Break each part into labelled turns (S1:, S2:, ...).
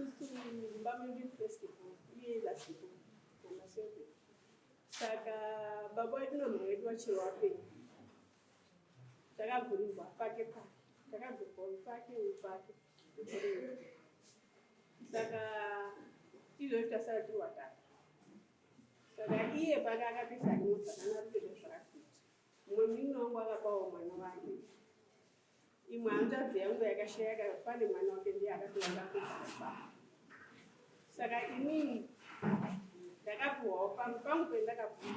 S1: Isusu mumba medu first born uye last born number 7. Saka baba vedu namai vedu vachiri vapenyu. Takagurirwa pake pake. Takagurirwa uyu pake uyu pake. Saka izvozvi tasara tiri vatatu. Saka iye pake akatoisa rimwe zvakanaka kuita zvakakuita. Mumwe munin'ina wangu akapawo mwana wake. Imwe hanzvadzi yangu yakashayaka pane mwana wake ndiye akatoenda kufa. Saka inini ndakapiwawo pangu pangu pendakapiwa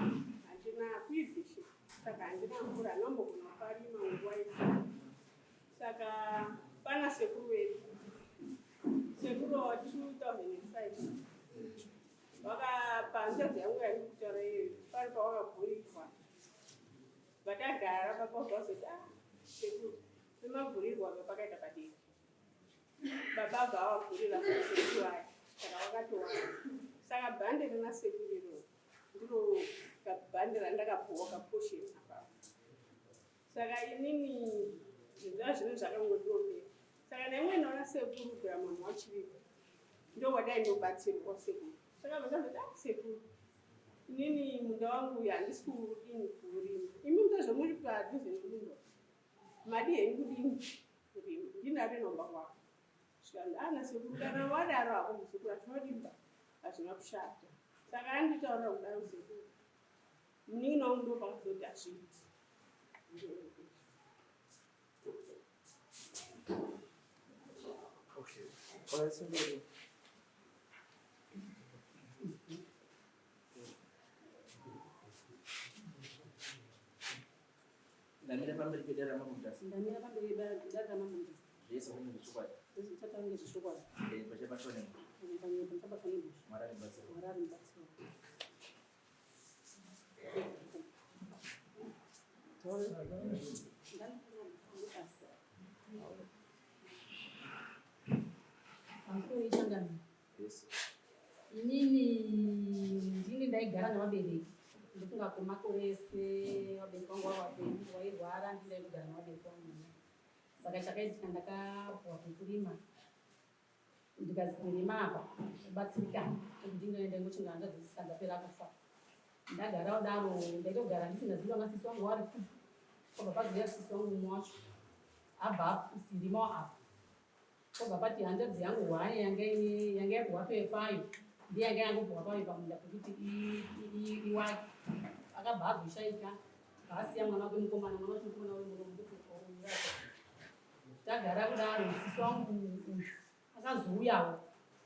S1: handina kuibvishe saka handina mvura anombogona kuparima nguva yese. Saka pana sekuru vedu sekuru wa 2005 vakapa hanzvadzi yangu yandiri kutaura iyoyo pari pawakagurirwa Vakagara baba vazoti ah sekuru pemagurirwa apa pakaita padiki. Baba abva avagurira sekuru vaya saka vakatowanda. Saka bhande rina sekuru iroro ndiro kabhande randakapuwa kaportion apapo. Saka inini zvinhu zvinhu zvakangondiomera. Saka naimwe ndaona sekuru grandmama wachiripo ndowadai ndobatsirwa sekuru. Saka vakazoti ah sekuru inini munda wangu uyu handisi kuudini kuurima imi mutazvomuri padhuze nemunda madi henyu kudini kurima ndini atenomba kwako zvikanzi ana ah, sekuru kana wadaro hako muzukuru atinodimba hazvina kushata saka anditaurira kudaro sekuru munin'ina wangu ndopakazoti hazviiti.
S2: Okay. All right, so Ndamira pamberi pedare raMambo Mutasa.
S3: Ndamira pamberi pedare raMambo Mutasa.
S2: Zvese zvinenge zvechokwadi.
S3: Zvese zvichataura ngezvechokwadi.
S2: Eh, pachabatwa nemhosva.
S3: Eh, panyika pachabatwa nemhosva.
S2: Mwari arimubatsiri.
S3: Mwari arimubatsiri. Pamusoro ichangamire.
S2: Yes.
S3: Inini ndini ndaigara nevabereki ndofunga kwemakore ese vabereki vangu vava vapenyu wairwara ndini ndainogara nevabereki vangu saka chakaitika ndakapuwa pekurima ndikazirima apa kubatsirikana kuti ndingaenda ngochinga hanzvadzi dzisina dzapera kufa ndagara kudaro ndaitogara ndisingazivi vana sisi vangu vari kupi kwabva pazouya sisi vangu mumwe wacho abva asirimawo apa kwabva pati hanzvadzi yangu hwaya yanga ine yanga yapuhwa payo ndiye yanga yangopuhwa payo pamunda pekuti iwake akabva azoshaika asiya mwana wake mukomana mwana wacho mukomana uri muno Tagara kudaro sisi wangu uyu akazouyawo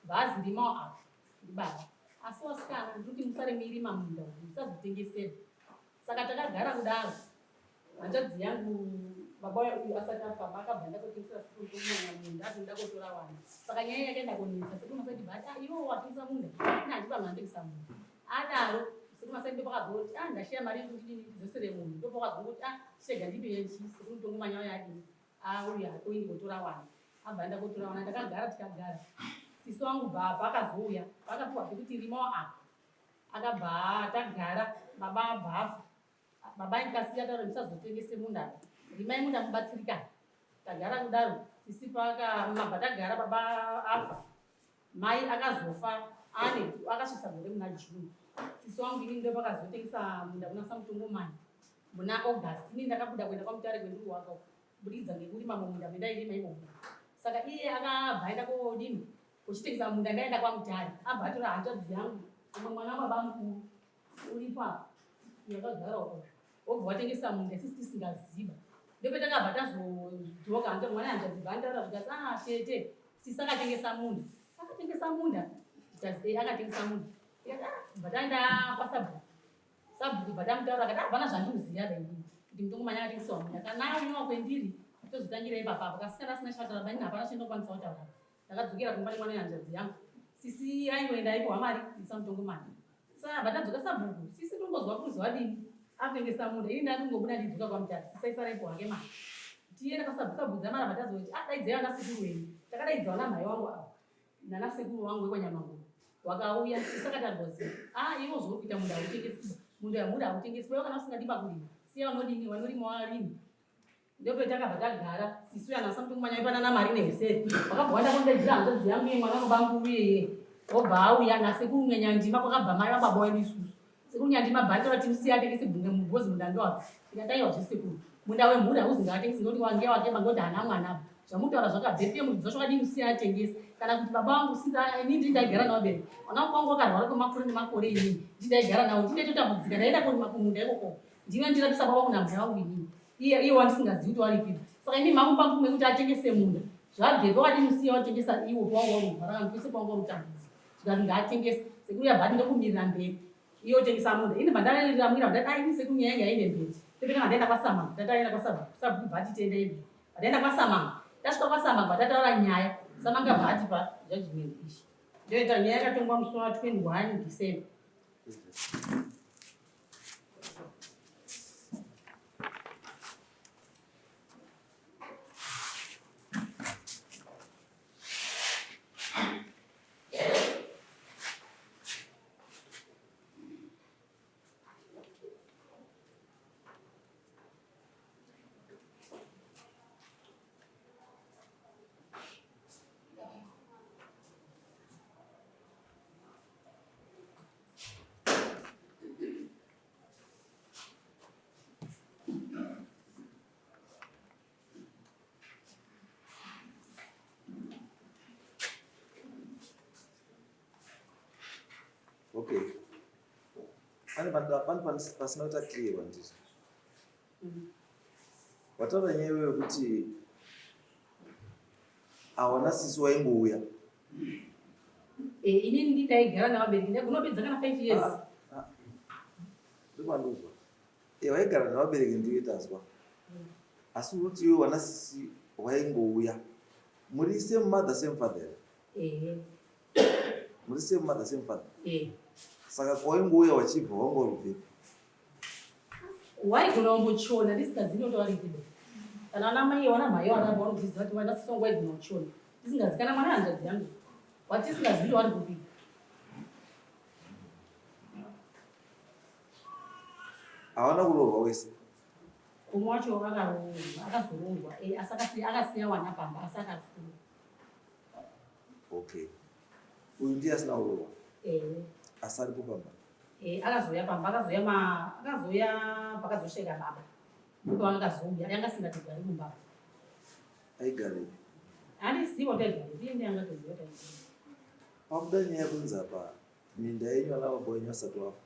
S3: bhazi ndimawo apa ndibaba asi wasikana ndikuti musare muirima munda uyu musazotengesera saka takagara kudaro hanzvadzi yangu baba uyu asati afa akabva ndakotengesera sekuru tomwana munda ati ndakotora wana saka nyaya yakaenda konetsa sekuru masati bati ah iwe watengesa munda ini handipa mwana ndengesa munda adaro sekuru masati ndopakazoti ah ndashiya mari yekuti ndini ndidzosere munhu ndopakazongoti ah chega ndipe yechi sekuru tongomanya yadini auya oindi kotora wana abva aenda kotora wana ndakagara tikagara sisi wangu baba akazouya vakapiwa pekuti rimawo apa akabva tagara baba abva afa baba ndikasiya taura ndisazotengese munda rimai munda mubatsirikana tagara kudaro sisi pakamabva tagara baba afa Mai akazofa ane akasvitsa gore muna June. Sisi wangu ini ndo pakazotengesa munda kuna Samutongomani muna August. Ini ndakabuda kuenda kwaMutare kwendiri waka kubudikidza ngekurima mumunda mendairima imomo. Saka iye akabva aenda kodini kuchitengesa munda ndaenda kwaMutare. Abva atora hanzvadzi yangu umwe mwana wababa mukuru uripo apa yakagara uko wobva watengesa munda isisi tisingaziva ndopetakabva tazodzoka hanzvadzi mwana hanzvadzi bva anditaura zvikati ah tete sisi akatengesa munda akatengesa munda zvikati eh akatengesa munda ikati ah bva taenda kwasabhuku sabhuku bva tamutaura akati ah hapana zvandinoziva da inini kuti mutongomanya akatengesewa munda kana auyawo kwendiri tozotangira ipapapo kasikana asina chataura banini hapana chandinokwanisa kutaura Ndakadzokera kumba nemwana wehanzvadzi yangu. Sisi aingoenda aipiwa mari ndisamutongo mari. Saka vatadzoka sabhuku. Sisi tongozwa kuzi wadini? Atengesa munda. Ini ndakungobuda ndidzoka kwaMutare. Sisi aisara aipiwa hake mari. Tienda kwasabhuku sabhuku dzamara vatazoti ah daidzai vana sekuru wenyu. Takadaidzwa namhai wangu ava. Nana sekuru wangu wekwanyamanguru. Wakauya sisi akati arwaziwa. Ah iwo zvauri kuita munda hautengesi. Munda munda hautengesi. Wewe kana usingadi pakurima. Siya vanodini vanorima varimi. Ndopetakabva tagara sisi uya nasa mutumanya ipanana mari neheseri. Wakabva waenda kundedzera hanzvadzi yangu iye mwana wabangu uye wobva auya nasekuru Nyandima kwakabva mai vababa wedu isusu. Sekuru Nyandima bhati vati musiye atengese bhunge mubhozi munda ndowake. Ndikati aiwa zvesekuru. Munda wemhuri hauzi ngaatengese nekuti wange wake bangoti haana mwana apa. Zvamutaura zvakabvepi muridzi wacho wakadii musiye atengese kana kuti baba vangu since ini ndini ndaigara navo vabereki. Mwana wangu wangu wakarwara kwemakore nemakore inini ndini ndaigara navo ndini ndaitotambudzika ndaienda kurima kumunda ikoko. Ndini ndirapisa baba vangu nambuya vangu inini. Iye iye wandisingazivi kuti waripi. Saka imi mamupa mvumo yekuti atengese munda. Zvabvepi wakadii musiye watengesa iwo pawanga uri rwara pese pawanga uri kutambudzika. Zvikanzi ngaatengese. Sekuru yabva ati ndokumirira mberi. Iye otengesa munda. Ini bva ndariramwira ndati ai ini sekuru nyaya yangu yaende mberi. Topinda mandaenda kwaSamanga. Tataenda kwaSabhuku. Sabhuku bva ati tiende mberi. Pandaenda kwaSamanga. Tasvika kwaSamanga tataura nyaya. Samanga bva atipa judgment ishi. Ndoita nyaya yakatongwa musi wa 21 December.
S4: Okay, pane pane pasina kuita clear kwandiri. Wataura nyaya iyoyo yekuti hawana sisi waingouya.
S3: Eh, inini ndindaigara navabereki ndagunopedza kana 5 years.
S4: Ah, ah. Ndokwandozwa. Eh, waigara navabereki ndiwe tazwa. Asi kuti iwe wana sisi waingouya. Muri same mother same father here?
S3: Eh,
S4: Muri same mother same father.
S3: eh.
S4: Saka kwaingouya wachibva wanga uri kubvepi?
S3: Waigona kumbochiona ndisingazivi kuti waripi. Kana vana mai wana mhai wana baba vanozviziva kuti wana sisi wangu waigona kuchiona. Ndisingazivi kana mwana hanzvadzi yangu. Watisingazivi kuti wari kupi.
S4: Hawana kuroorwa wese.
S3: Umwe wacho akaroorwa, akazoroorwa, eh, asi akasiya wana pamba, asi akazoroorwa.
S4: Okay. Uyu ndiye asina kuroorwa.
S3: Eh,
S4: Asi aripo pamba.
S3: eh, akazouya pamba, akazouya ma akazouya pakazosheka baba. Ndipo akazouya, yanga asingatogari mumba.
S4: Aigarepi?
S3: Handizivi kuti aigara, ndiye ndiye angatoziva kuti aigara.
S4: Pabuda nyaya yekunzi apa minda yenyu ana baba wenyu asati wafa.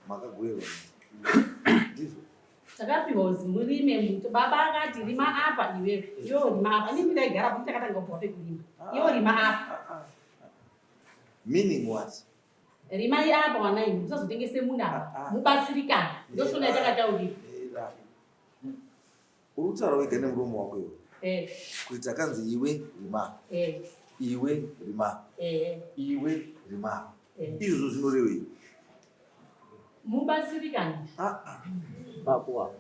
S4: Makagoverwa minda. Ndizvo.
S3: Takapiwa kuzi murime muto. Baba akati rima apa iwewe. Iwewe rima apa. Inini ndaigara kuti takatanga kupiwa pekurima. Iwe rima apa.
S4: Ah, ah. Meaning what?
S3: Rimai apa wana imi. Musazotengese munda apa.
S4: Ah, ah.
S3: Mubatsirikane. Ndoshona yatakataurirwa.
S4: Mira. Uri kutaura wega nemuromo wako iwe.
S3: Eh,
S4: Kuti takanzi iwe rima, iwe rima, iwe rima. Izvozvo zvinorevei?
S3: Mubatsirikane.
S4: Ah, ah.
S2: Pakuwa.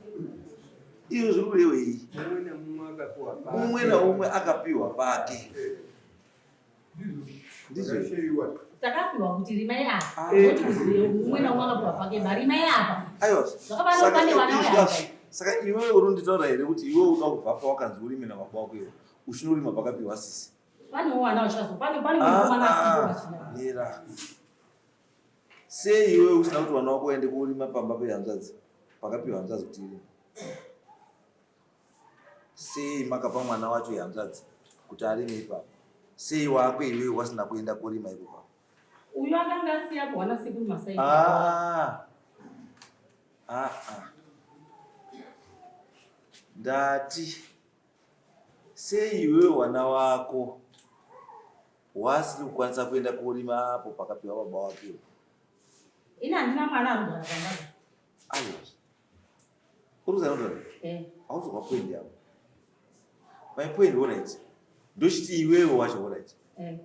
S4: Izvo zviri kurevei?
S5: Mumwe nemumwe akapiwa pake.
S4: Mumwe naumwe akapiwa pake. Ndizvo.
S5: Zvakashayiwa.
S3: Takapiwa kuti rimai apa.
S4: Ah.
S3: Nekuti kuzi mumwe naumwe akapiwa pake. Marimai apa.
S4: Aiwa.
S3: Zvakafanana
S4: Saka
S3: pane vana
S4: izvi-
S3: vaya.
S4: Saka iwewe uri kunditaura here kuti iwewe uda kubva pawakanzi urime nababa wako iwe uchinorima pakapiwa sisi?
S3: Panewo vana vachazo. Pane
S4: Ah,
S3: mukomana asipo
S4: ah,
S3: vachina.
S4: mira. Sei iwewe usina kuti vana vako vaende korima pamba pehanzvadzi pakapiwa hanzvadzi kuti irime? Sei makapa mwana wacho hanzvadzi kuti arime ipapo? Sei wako iwewe wasina kuenda korima ipapo?
S3: Uyu akanga asiya kuwana sekuru Masai.
S4: Ah. Ah, ah. Ndati sei iwewe wana wako wasiri kukwanisa kuenda korima apo pakapiwa baba wake?
S3: Ini handina mwana anogara pamba.
S4: Aiwa. Uri kuzana kuti
S3: Eh.
S4: hauzokwa point yavo. My point alright. Ndochiti iwewe wacho alright.
S3: Eh.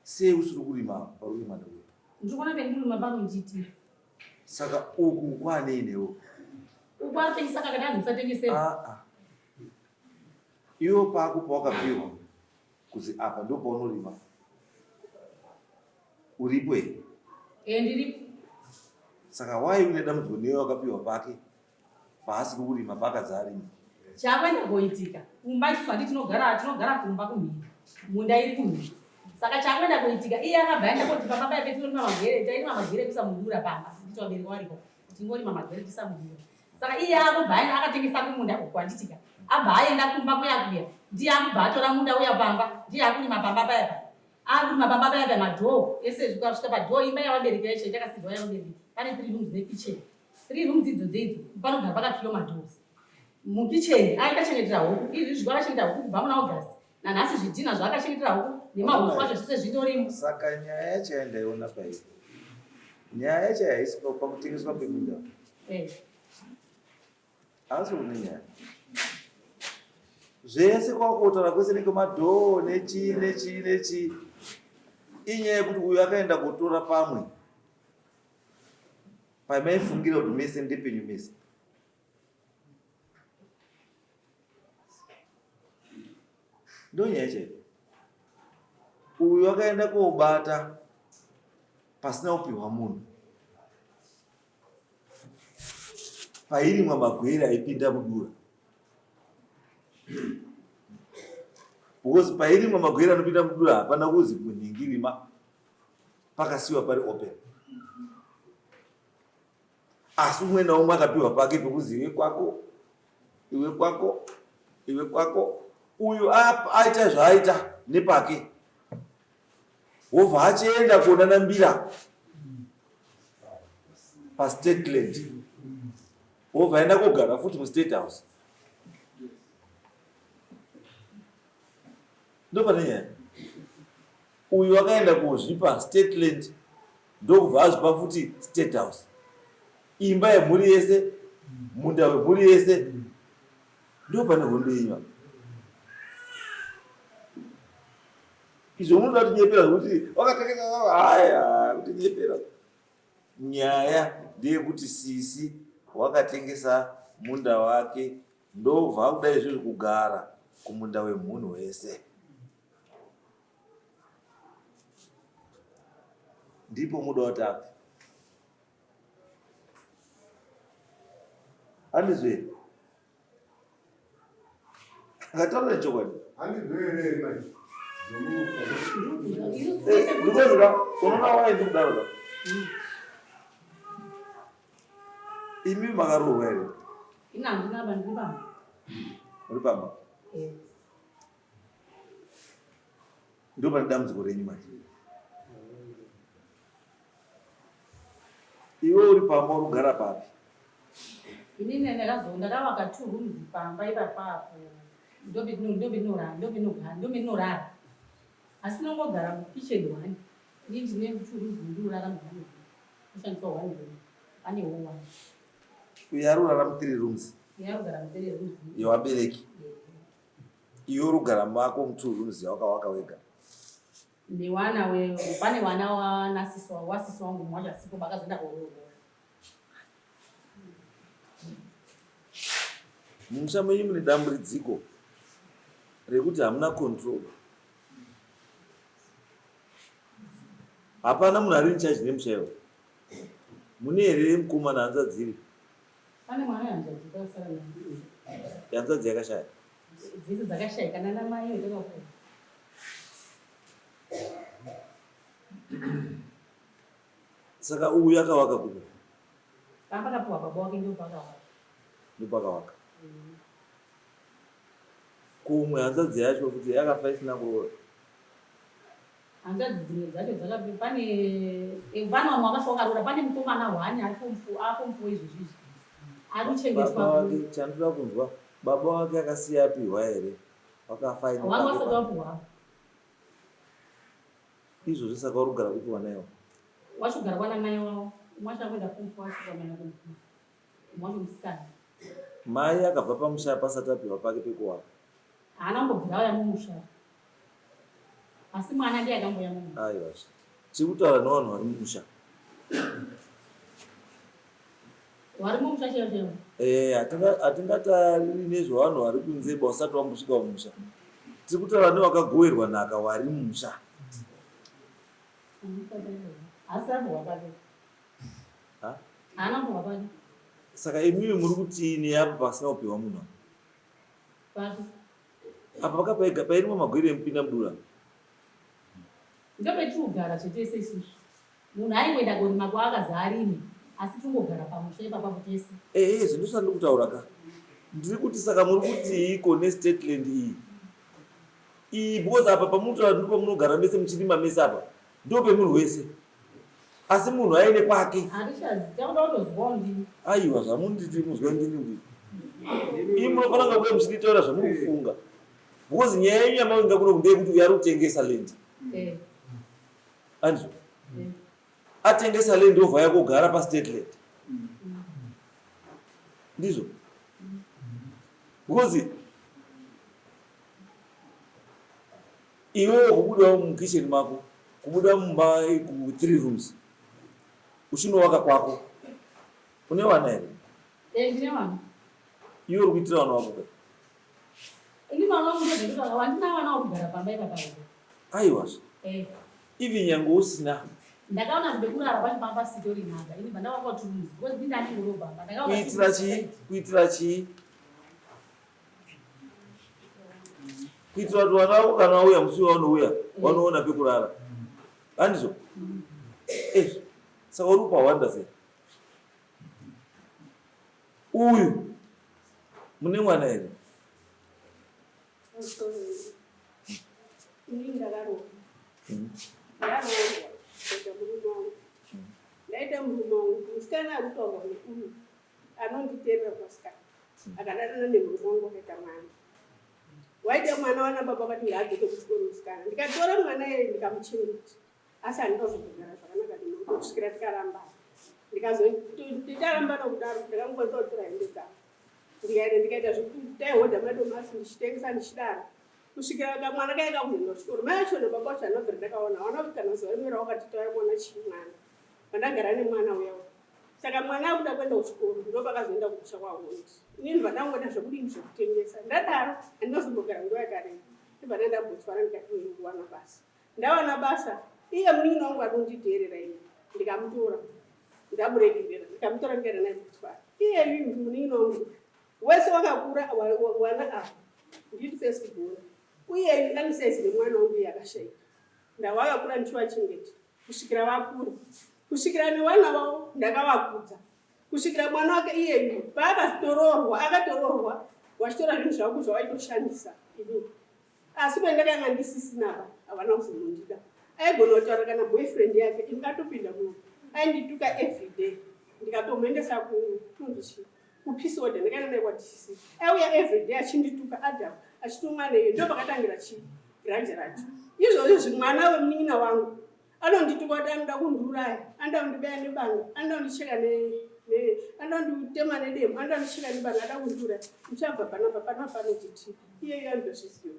S4: Sei usiri kurima pari kurima newe?
S3: Ndikuona pendirima panondiitira.
S4: Saka uku kwanei newe?
S3: Uku aripengisa kakati anzi musatengesera.
S4: Ah, ah. Iwe pako pawakapiwa kuzi apa ndo paunorima. Uripo here?
S3: Eh, ndiripo.
S4: Saka why une dambudziko newe wakapiwa pake? Paasiri kurima paakadzi arima.
S3: Chakuenda koitika kumba isusu handi tinogara tinogara kumba kumhiri munda iri kumhiri saka chakuenda koitika iye akabva aenda koti pamba paya petinorima magwere tairima magwere kusamudura pamba nditi vabereki variko tingorima magwere tisamudura saka iye akubva aenda akatengesa kumunda uku handitika abva aenda kumba kuya kuya ndiye akubva atora munda uya pamba ndiye akurima pamba paya paya akurima pamba paya paya madhoo ese zvikasvika padhoo imba yavabereki yacho yatakasirwa yavabereki pane three rooms nekitchen Three rooms idzodzo idzo panogara pakakiwa madoors. Mukitchen akachengetera huku izvi zviko akachengetera huku kubva muna August nanhasi zvidhina zvaakachengetera huku nemahuswa acho zvese zvitorimo.
S4: Saka nyaya yacho yandaiona paii nyaya yacho haisi pakutengeswa peminda. Eh. Asi une nyaya zvese kwakotaura kwese nekwemadhoo nechii nechii nechii inyaya yekuti uyu akaenda kotora pamwe pamaifungira kuti mese ndepenyu mese ndonyaya chaiyo uyu akaenda kobata pasina kupihwa munhu pairimwa magwere aipinda mudura because pairimwa magwere anopinda mudura hapana kuzi munhingirima pakasiwa pari open asi umwe naumwe akapiwa pake pekuzi iwe kwako iwe kwako iwe kwako uyu aita zvaaita nepake wobva achienda kuonana mbira pastate land wobva aenda kogara futi mustate house ndopane nyaya Uyu akaenda kozvipa state land ndokubva azvipa futi state house. Imba yemhuri yese, munda wemhuri yese. Ndopane hondo yenyu apa. Izvo munoda kutinyepera zvekuti wakatengesa haya kutinyepera. Nyaya ndeyekuti sisi wakatengesa munda wake ndobva akuda izvozvi kugara kumunda wemhunhu wese. Ndipo muda kuti abve. Handizvo here? Ngataura chokwadi.
S6: Handizvo here manje?
S4: Because ka unoona waindi kudaro ka. Imi makarohwa here?
S3: Ina handina ba ndiri pamba.
S4: Uri pamba?
S3: Eh.
S4: Ndo pane dambudziko renyu manje. Iwe uri pamba uri kugara papi?
S3: Inini ndakazo ndakavaka two rooms pamba ipapapo. Ndopetinorara ndopinogara ndopinorara. Asi ndongogara mukitchen one. Ini ndine two rooms ndinorara mu one room. Kushandiswa one room. Pane wo one.
S4: Uyo ari kurara mu three rooms.
S3: Uyo ari kugara mu three rooms.
S4: Yevabereki. Yeah. Iwe uri kugara mako mutwo rooms yawakawaka wega.
S3: Newana we pane wana wanasisi wasisi wangu mumwe wacho asipo vakazoenda kuroorwa.
S4: Mumusha menyu mune dambudziko rekuti hamuna control. Hapana munhu ari in charge nemusha iwo. Mune here mukomana hanzvadzi iri?
S3: Pane mwana hanzvadzi yakasara naye.
S4: Hanzvadzi yakashaya.
S3: Dzese dzakashaika nana mai vekakura.
S4: Saka uyu akawaka kupi?
S3: Pamba kapiwa baba wake ndipo pakawaka.
S4: Ndipo pakawaka. Kumwe hanzvadzi yacho kuti yakafa isina kuroora.
S3: Hanzvadzi dzimwe dzacho dzakapi pane eh, pane vamwe vakafa vakaroora pane mukomana hwani ari form four a form four izvozvi izvi ari kuchengetwa
S4: Baba wake chandoda kunzwa baba wake akasiya apihwa here wakafa aine
S3: vanga
S4: pake
S3: vasati
S4: pa-
S3: vapuhwa
S4: izvozvi saka uri kugara kupi wana iwo
S3: wachigara kwana mai wavo umwe wacho akuenda form four asvika mai wake mukuru umwe wacho musikana
S4: mai akabva pamusha pasati apihwa pake pekuwaka
S3: haana kumbobvira auya mumusha asi mwana ndiye akambouya mumusha
S4: aiwa tiri kutaura nevanhu vari mumusha
S3: vari mumusha chaivo chaivo
S4: eh, hatingatariri nezvevanhu vari kunze ba usati wambosvika mumusha tiri kutaura newakagoverwa nhaka wari mumusha
S3: asi apuhwa pake haana kupuhwa pake.
S4: Saka imimi muri kutii neapo pasina kupiwa munhu
S3: apa?
S4: Apa pakapaiga pairimwa magwere emupinda mudura.
S3: Ndopetirikugara zvetese isusu. Munhu aingoenda korima kwaakazi arime asi tongogara pamusha ipapapo tese.
S4: Ehe, zvindosva ndiri kutaura ka. Ndiri kuti saka muri kutiiko nestateland iyi? Iyi because apa pamunotaura ndipo pamunogara mese muchirima mese apa. Ndipo pemunhu wese. Asi munhu aine kwake.
S3: Handichazi, takuda kutozwawo ndini.
S4: Aiwa zvamunditi muzwa ndini ndini. Imi munofanira kunge muchinditaura zvamuri kufunga. Because nyaya yenyu yamavinga kuno ndeyekuti uyo ari kutengesa land.
S3: Eh.
S4: Andizvo? Eh. Atengesa land obva yakogara pastate land. Ndizvo? Because iwewe kubuda mukitchen mako, kubuda mumba ku 3 rooms uchinovaka kwako une vana here?
S3: Eh, ndine vana.
S4: Iwe uri kuitira vana vako ka?
S3: Ini vana vangu ndozvekuti wandina vana vokugara pamba ipapa here?
S4: Aiwazve.
S3: Eh.
S4: Even nyange usina.
S3: Ndakaona kuti pekurara pacho pamba pasitori nhaka. Ini bva ndavaka two rooms because ndini ndandingorobva apa. Ndakavaka two
S4: Kuitira
S3: rooms
S4: chii?
S3: side.
S4: Kuitira chii? Kuitira kuti vana vako kana vauya musi wavanouya vanoona pekurara. Handizvo? Eh, saka uri kupahwanda sei? Uyu mune mwana here?
S1: Ini ndakaroorwa. Ndaroorwa kuita murume wangu. Ndaita murume wangu. Musikana ari kutaurwa neuyu anonditeerera kwasikana. Akadanana nemurume wangu akaita mwana. Waita mwana wana baba vakati ngaadzoke kuchikoro musikana. Ndikatora mwana iyeye ndikamuchengeta. Asi handina kuzogara zvakanaka nemurume kusvikira tikarambana. Ndikazotarambana kudaro ndakangokwanisa kutora hembe dzangu. Ndikaenda ndikaita zvekuti taihodha madomasi ndichitengesa ndichidaro. Kusvikira kamwana kaya kakuenda kuchikoro. Mai acho nababa vacho handina kubvira ndakaona. Hawana kuti kana zuva rimwe rawakati tauya kuona chii mwana. Pandagara nemwana uya uya. Saka mwana akuda kuenda kuchikoro ndopakazoenda kumusha kwaHondi. Inini ndibva ndangoita zvekudini zvekutengesa. Ndadaro handina kuzombogara nguva yakareba. Ndibva ndaenda kuBotswana ndikati kuwana basa. Ndawana basa iye munin'ina wangu anonditeerera ini ndikamutora ndamuregerera ndikamutora ndikaenda naye kuBotswana. Iye munin'ina wangu wese wakakura wana ava ndiri first born. Uye ane size nemwana wangu iye akashaika. Ndawakakura ndichivachengeta kusvikira vakura. Kusvikira nevana vavo ndakavakudza. Kusvikira mwana wake iyeyu paakatoroorwa akatoroorwa wachitora zvinhu zvangu zvawaitoshandisa inini. Asi pandakanga ndisisina apa havana kuzomundida. Aigona kutaura kana boyfriend yake ini atopinda muno. Aindituka everyday ndikatomuendesa kunonzi chii kupeace order ndakaenda naye kwaDCC. Aiuya everyday achindituka Adam achitumwa neiyo ndopakatangira chii grudge racho. Izvozvi mwana wemunin'ina wangu anondituka kuti anoda kundiuraya, anoda kundibaya nebanga, anoda kundicheka anoda kunditema nedemo, anoda kundicheka nebanga, anoda kundiuraya. Uchabva panapa panapa pane chiti iyeyo anotozviziva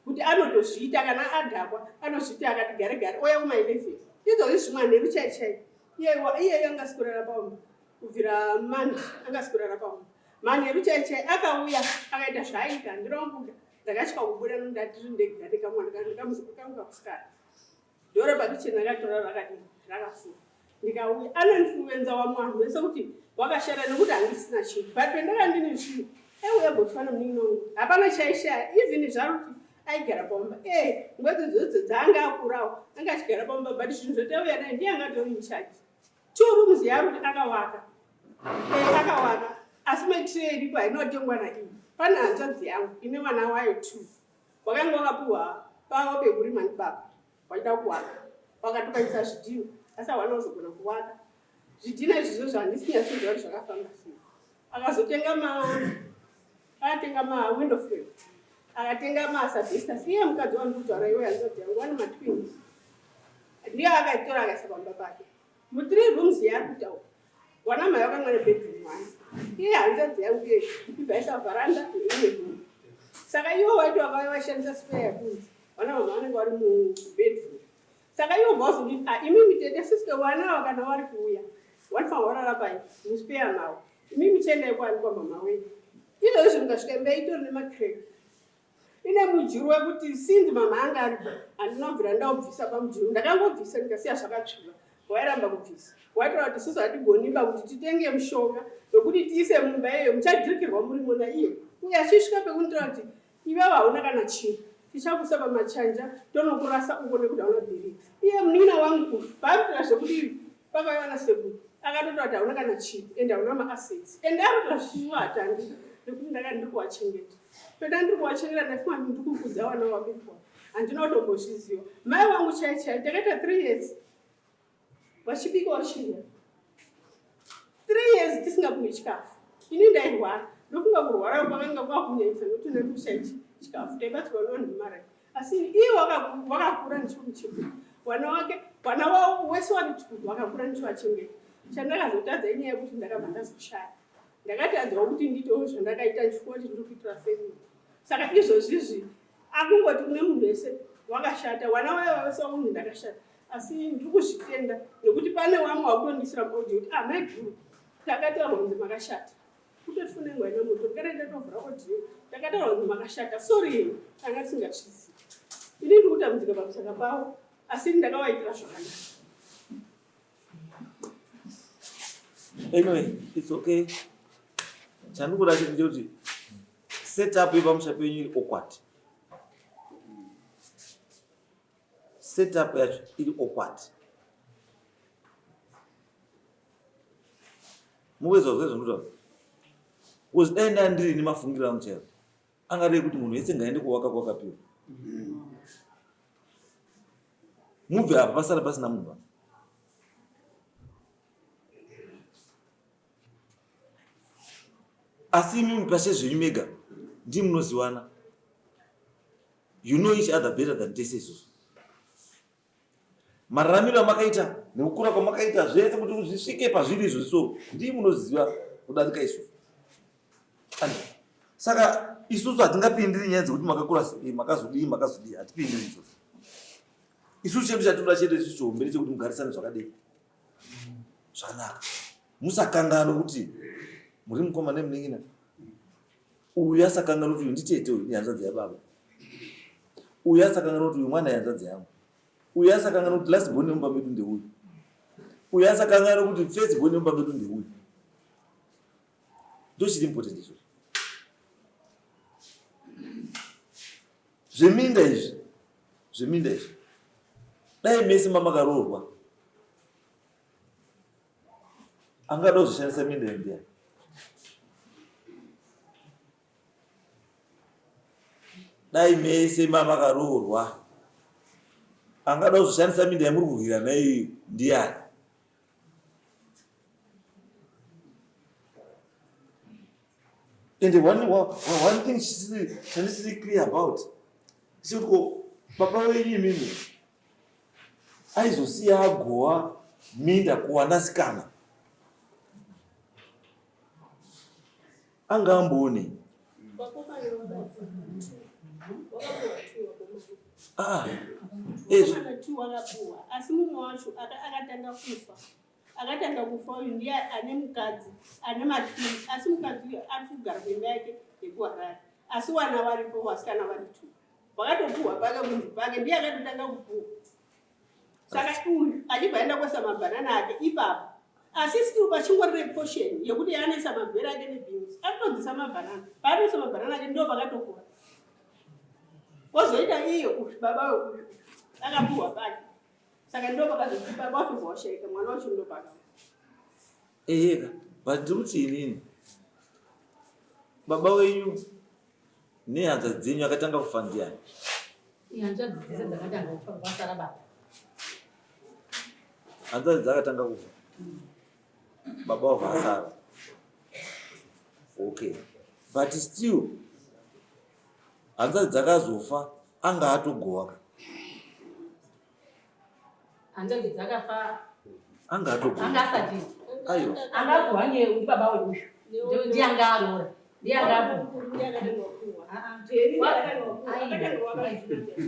S1: kuti anotozviita kana adhakwa anozviita akati gare gare ouya kuma 11 izvozvi zvimwanheru chai chai iyeyo angasi kurara paumba kubvira mandi angasi kurara paumba manheru chai chai akauya akaita zvaaita handina kubuda ndakatya kubuda nondatiri ndega ndikamwana ndikamuzukuru kakusikana Doro pakicheni rakatora rakadii rakafuka ndikauya anoinfluenza wamwe vanhu vese kuti wakashata nekuti handisina chinhu but pendaka ndine chinhu aiuya Botswana munin'ina wangu hapana chaishaya even zvaruti aigara pamba e nguva dzodzo dzaanga akurawo anga achigara pamba but zvinhu zvotauya naye ndiye anga atori incharge two rooms yaruti akawaka e akawaka asi maitire iripo hainotengwa naiyi pane hanzvadzi yangu ine vana wayo two Wakanga wakapiwa pavo pekurima ndibaba wachida kuwaka wakatokaisa zvidhina asi hawana kuzogona kuwaka zvidhina izvozvo zvandisi nyatsoziva kuti zvakafamba sei akazotenga ma akatenga mawindow frame akatenga maasbestos iye mukadzi wandikutaura iwe hanzvadzi yangu wane matwins ndiye akaitora akaisa pamba pake Muthree rooms yaari kutaura wana mai vakamwa nebedroom one iye hanzvadzi yangu iye ibva yaisa vharanda neimwe room saka ivo waiti vakauya vaishandisa spare yakunzi vana mama vanenge vari mubedroom saka ivo bva vazonditi ah imimi tete sister wana ava kana vari kuuya vanofanirwa kurara pai muspare mavo imimi chiendai kwani kwamama wenyu izvozvi mukasvika imba itori nemacrack ine mujuru wekuti since mama anga aripo handina kubvira ndaubvisa pamujuru ndakangobvisa ndikasiya zvakatsviba. Wairamba kubvisa. Waitaura kuti isusu hatigoniba kuti titenge mushonga wekuti tiise mumba iyoyo muchadhirikirwa murimo naiye. Uye achisvika pekunditaura kuti iwewe hauna kana chinhu. Tichakuisa pamachanja tonokurasa uko nekuti hauna bhiriki. Iye munin'ina wangu uyu paanotaura zvekuti pakauya nasekuru akatotaura kuti hauna kana chinhu ende hauna maassets. Ende anotaura zvichiwa hatandi nekuti ndakati ndiri kuwachengeta. Peda ndiri kuwachengeta ndafunga kuti ndiri kukudza vana vangu. Handina kutombozviziva. Mai vangu chai chai takaita 3 years vachibika vachidya. 3 years tisingapuwi chikafu. Ini ndairwara. Ndofunga kurwara kwakanga kwakunyanyisa nekuti ndandikushaya chikafu. Taibatsirwa nevanhu vemaraini. Asi iye wakakura ndichimuchengeta. Wana wake, wana wavo wese wari two wakakura ndichivachengeta. Chandakazotadza inyaya yekuti ndakabva ndazoshaya. Ndakatadzawo kuti ndiitewo zvandakaita ndichifunga kuti ndiri kuitira family. Saka izvozvizvi akungoti kune munhu wese wakashata, wana wayo wese wakunzi ndakashata. Asi ndiri kuzvitenda nekuti pane wamwe wakutondiisira maaudio kuti ah maiguru takataurwa kunzi makashata. Kutoti fone yangu haina moto kana ndatovhura audio takataurwa kunzi makashata. Sorry henyu tanga tisingazvizivi. Ini ndiri kutambudzika pamusaka pavo asi ndakavaitira zvakanaka.
S4: Anyway, it's okay. Chandikuda chete ndechekuti set up yepamusha penyu iri awkward. Set up yacho iri awkward. Mukuedza kuzwa zvandinotaura? Because dai ndanga ndiri nemafungiro angu chaiwo angadai kuti munhu wese ngaende kuvaka kwakapiwa. Mubve apa pasara pasina munhu apa. Asi imimi pashe zvenyu mega ndimi munoziwana. You know each other better than tese isusu. Mararamiro amakaita nekukura kwamakaita zvese kuti zvisvike pazviri izvo so ndimi munoziva kudarika isusu. Saka isusu hatingapindiri nyaya dzekuti makakura sei, makazodii, makazodii, hatipindiri izvozvo. Isusu chedu chatinoda chete isusu chihombe ndechekuti mugarisane zvakadii zvakanaka. Musakanganwe kuti muri mukoma nemunin'ina. Uyu asakanganwe kuti uyu nditete uyu ihanzvadzi yababa. Uyu asakanganwe kuti uyu mwana ihanzvadzi yangu. Uyu asakanganwe kuti last born yemumba medu ndeuyu. Uyu asakanganwe kuti first born yemumba medu ndeuyu. Ndochiri important izvozvo. Zveminda izvi, zveminda izvi. Dai mese mamakaroorwa. Angada kuzoshandisa minda iyi ndiani? Dai mese mamakaroorwa. Angada kuzoshandisa minda yamuri kurwirana iyi ndiani? And one thing chandisiri clear about ndechekuti ko baba venyu imimi aizosiya agowa minda kuwanasikana anga amboonei? Ah,
S1: ezvo asi mumwe wacho akatanga kufa akatanga kufa uyu ndiye ane mukadzi ane matwins asi mukadzi uyu ari kugara kuimba yake yekuHarare asi wana varipo vasikana vari two wakatopuhwa pake kunzi pake ndiye akatotanga kupuhwa saka uyu achibva aenda kuisa mabhanana ake ipapo asi still pachingori neportion yekuti anoisa magwere ake nebeans anotodzisa mabhanana paanoisa mabhanana ake ndo pakatokura kozoita iye uyu baba uyu akapuhwa pake saka ndo pakazoti baba wacho washaika mwana wacho ndo paka
S4: Eheka, but ndiri kuti inini baba wenyu nehanzvadzi dzenyu akatanga kufa ndiani?
S3: Hanzvadzi dzese dzakatanga kufa kwasara baba.
S4: Hanzvadzi dzakatanga kufa baba wabva asara. Okay, but still hanzvadzi dzakazofa anga atogowa ka.
S3: Hanzvadzi dzakafa
S4: anga atogowa.
S3: Anga asati.
S4: Aiwa.
S3: Anga agowa ndiye baba uyu. Ndiye anga aroora. Ndiye anga agowa.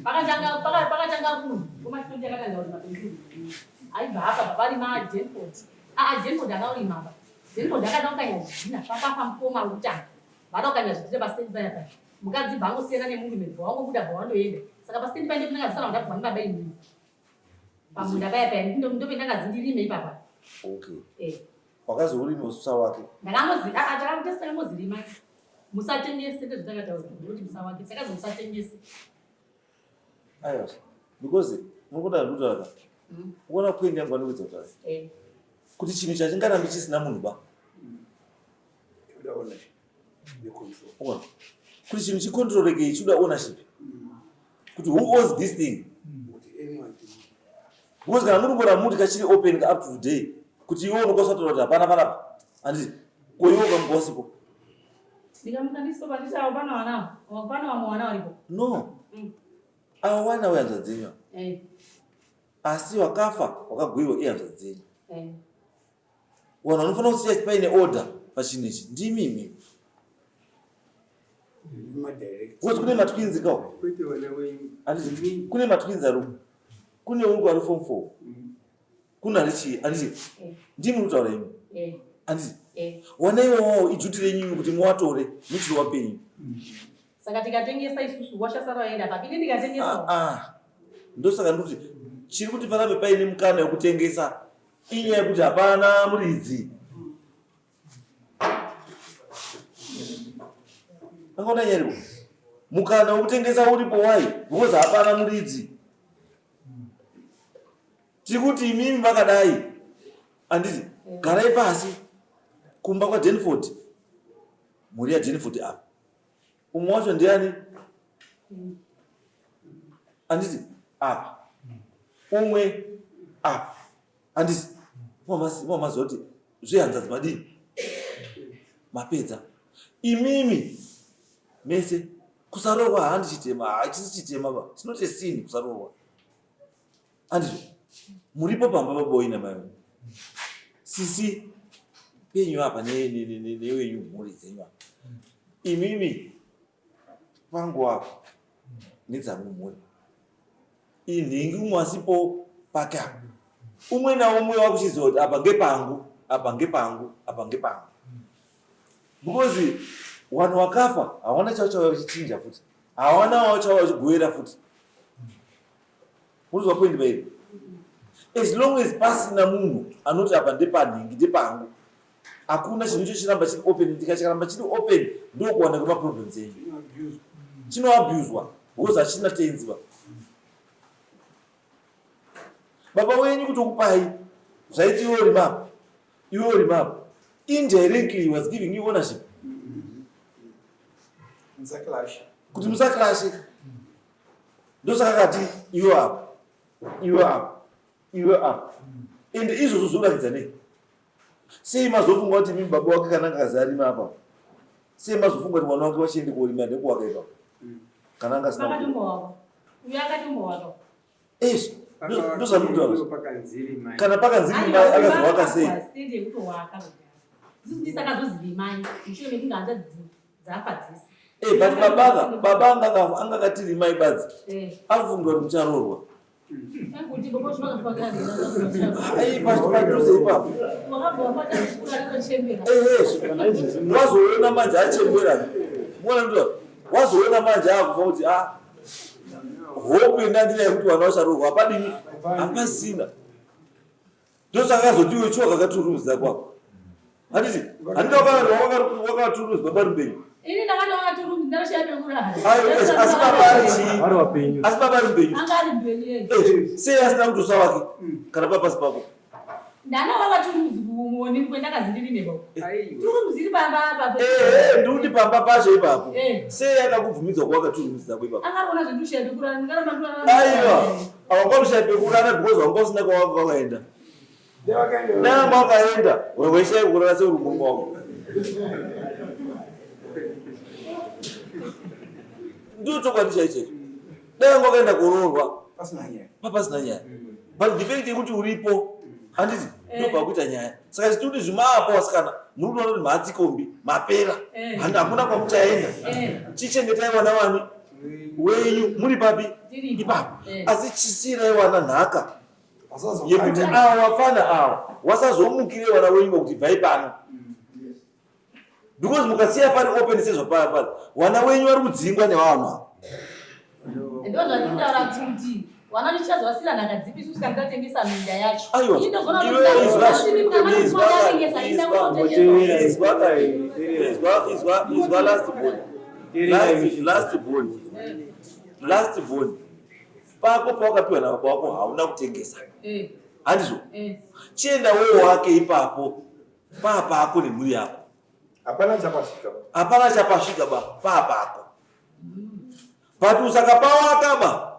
S3: Pakatanga munhu komachitondi akatanga kurima penduru aibva apa paparima Denford. Ah, Denford akaurima apa. Denford akada kukanya zvidhina pakafa mukoma wekutanga. Vada kukanya zvidhina pastendi paya paya. Mukadzi bva angosiyana nemurume bva wangobuda bva wandoenda. Saka pastendi painde kunenge asara ndabva ndibaba inini. Pamunda paya paya ndopendakazi ndirime ipapa.
S4: Okay.
S3: Eh.
S4: Wakazourima ususa wake?
S3: Ndakangozi ah, ah takangotesi takangozirima. Musatengese ndozvatakataura ndikuti musawake takazi musatengese.
S4: Aiwa. Because muri kuda ndikutaura ka. Uona point yangu andikuedza kutaura.
S3: Eh.
S4: Kuti chinhu chachingarambi chisina munhu ba.
S5: Toda ownership necontrol.
S4: Uona. Kuti chinhu chicontroleke chichida ownership. Kuti who owns this thing?
S5: Kuti anyone can
S4: Because kana muri kuona muti kachiri open up to today kuti iwe unokwanisa kutaura kuti hapana panapa. Handiti ko iwe ukamuka usipo.
S3: Ndikamuka ndisipo pandishawo pana vana pana vamwe vana varipo.
S4: No.
S3: Mm.
S4: Avo vana vehanzvadzi dzenyu ava.
S3: Eh.
S4: Asi wakafa wakagwiwa ihanzvadzi dzenyu.
S3: Eh.
S4: Vanhu vanofanira kusiya paine order pachinhu ichi ndimi imimi.
S5: Madirect.
S4: Because kune matwins kawo.
S5: Kwete vana wenyu.
S4: Handiti kune matwins ari uku. Kune ungu ari form 4. Kune ari chii handiti
S3: Eh.
S4: ndimi muri kutaura imi.
S3: Eh.
S4: Handiti
S3: Eh.
S4: wana iwawawo iduty renyu kuti muwatore muchiri wapenyu.
S3: Saka tikatengesa isusu washasara waenda papi ini ndikatengesa.
S4: Ah, ah. Ndosaka ndikuti chiri kuti parambe paine mukana wekutengesa inyaya yekuti hapana muridzi. Angaona nyaya iripo. Mukana wekutengesa uripo why? Because hapana muridzi. Tiri kuti imimi makadai handiti garai pasi kumba kwaDenford mhuri yaDenford apa umwe wacho ndiani handiti apa umwe apa handiti mamaziva kuti zvehanzadzi madini mapedza imimi mese kusarohwa handi chitema hachisi chitema ba it's not a sin kusarohwa handizvo muripo pamba paboyi namai venyu sisi penyu apa newenyu mhuri dzenyu apa imimi pangu apa nedzangu mhuri inhingi umwe asipo pake apa umwe naumwe wakuchiziva kuti apa ngepangu apa ngepangu apa ngepangu because vanhu vakafa hawana chavo chauya kuchichinja futi hawana wavo chauya kuchigoera futi unozwa point pairi as long as pasina munhu anoti apa ndepanhingi ndepangu hakuna chinhu icho chiramba chiri open ndikachikaramba chiri open ndokuwana kwemaproblems enyu chinoabuswa because hachina tenzi ba baba wenyu kutokupai zvaiti iwe uri map iwe uri map indirectly he was giving you ownership
S5: Musaclash.
S4: kuti musaclashe ndosaka kati iwe apa iwe apa iwe apa ende izvozvo zvoratidza nei sei mazofunga kuti mimi baba wake kana anga akazarima apa sei mazofunga kuti mwana wake wachiende korima nekuwaka ipapo kana anga asina
S3: Akatombowaka. Uyo akatombowaka.
S4: Izvi ndozvandikutaura
S5: Pakanzi rimai.
S4: Kana pakanzi rimai akazowaka sei?
S3: Stand yekutowaka kudhara. Isusu tisakazozirimai mushure mekunge hanzvadzi dzafa dzese.
S4: Eh, but babaka baba anga akati rimai badzi
S3: Eh.
S4: akufunga kuti mucharoorwa
S3: Kuti bobo chivakafa
S4: ai padhuze ipapo.
S3: Wakabva wafata kushura rinochembera.
S4: Ehe, wazoona manje achembera muona ndo wazoona manje akufa kuti a hope ndandina yekuti vana vacharoorwa hapadini hapasina ndosaka akazoti iwe chiwa kakaturumzisa kwako handiti handiti wakaturumzwa baba rumbenyu
S3: Ini ndakatoona turumbi ndakashaya pekurara.
S4: Ayo, asi baba ari chii
S6: vari wapenyu
S4: asi baba ari mupenyu
S3: Anga ari mbenyu yega.
S4: Eh, sei asina kutosa wake kana papasi pako
S3: Ndana wakaturumzi kuoni kwendakazi ndirime baba.
S5: Aiwa.
S3: Turumzi iri pamba apa.
S4: ehe ndikuti pamba pacho ipapo
S3: Eh.
S4: sei akakubvumidzwa kuwakaturumzisa kwako ipapo
S3: Akaona zvendushaya pekurara ndingaramba ndurara.
S4: aiwa awakwarushaya pekurara because wanga usina kwawanga wakaenda
S5: Ndewakaenda.
S4: nanga wakaenda weishaya kurara seuri murume wako ndiyo chokwadi chaichecho dai wanga wakaenda kuroorwa
S5: Pasina nyaya.
S4: papasina nyaya but the fact yekuti uripo handiti ndopakuita nyaya saka chitikuti zvimaapo vasikana muri kutoona kuti mhatsikombi mapera
S3: Eh.
S4: handi hakuna kwamuchaenda
S3: Eh.
S4: chichengetai wana wani wenyu muri papi
S3: Tiripo.
S4: ipapo
S3: Eh.
S4: asi chisiyirai wana nhaka
S5: Asazo-
S4: yekuti ava vafana ava wasazomukire vana wenyu kuti bvai pano because mukasiya pari open sezvapaya pari vana wenyu vari kudzingwa nevanhu ava
S3: Ndozvandinotaura kuti Wana tichazovasira nhaka dzipi isusu kana tatengesa minda yacho?
S4: Aiwa,
S3: Ini ndogona
S4: iwe
S3: kuti
S4: izwa,
S3: asi mukama
S4: izwa,
S3: tatengesa inda
S4: izwa,
S3: kunotengesa.
S4: izwa, izwa, izwa, izwa last born. Last, last born. Last born. Pako pawakapiwa nababa wako hauna kutengesa.
S3: Eh,
S4: Handizvo?
S3: eh.
S4: Chienda wewo wake ipapo paapako nemhuri yako.
S5: Hapana chapasvika.
S4: Hapana chapasvika ba paapako. But usakapawaka ba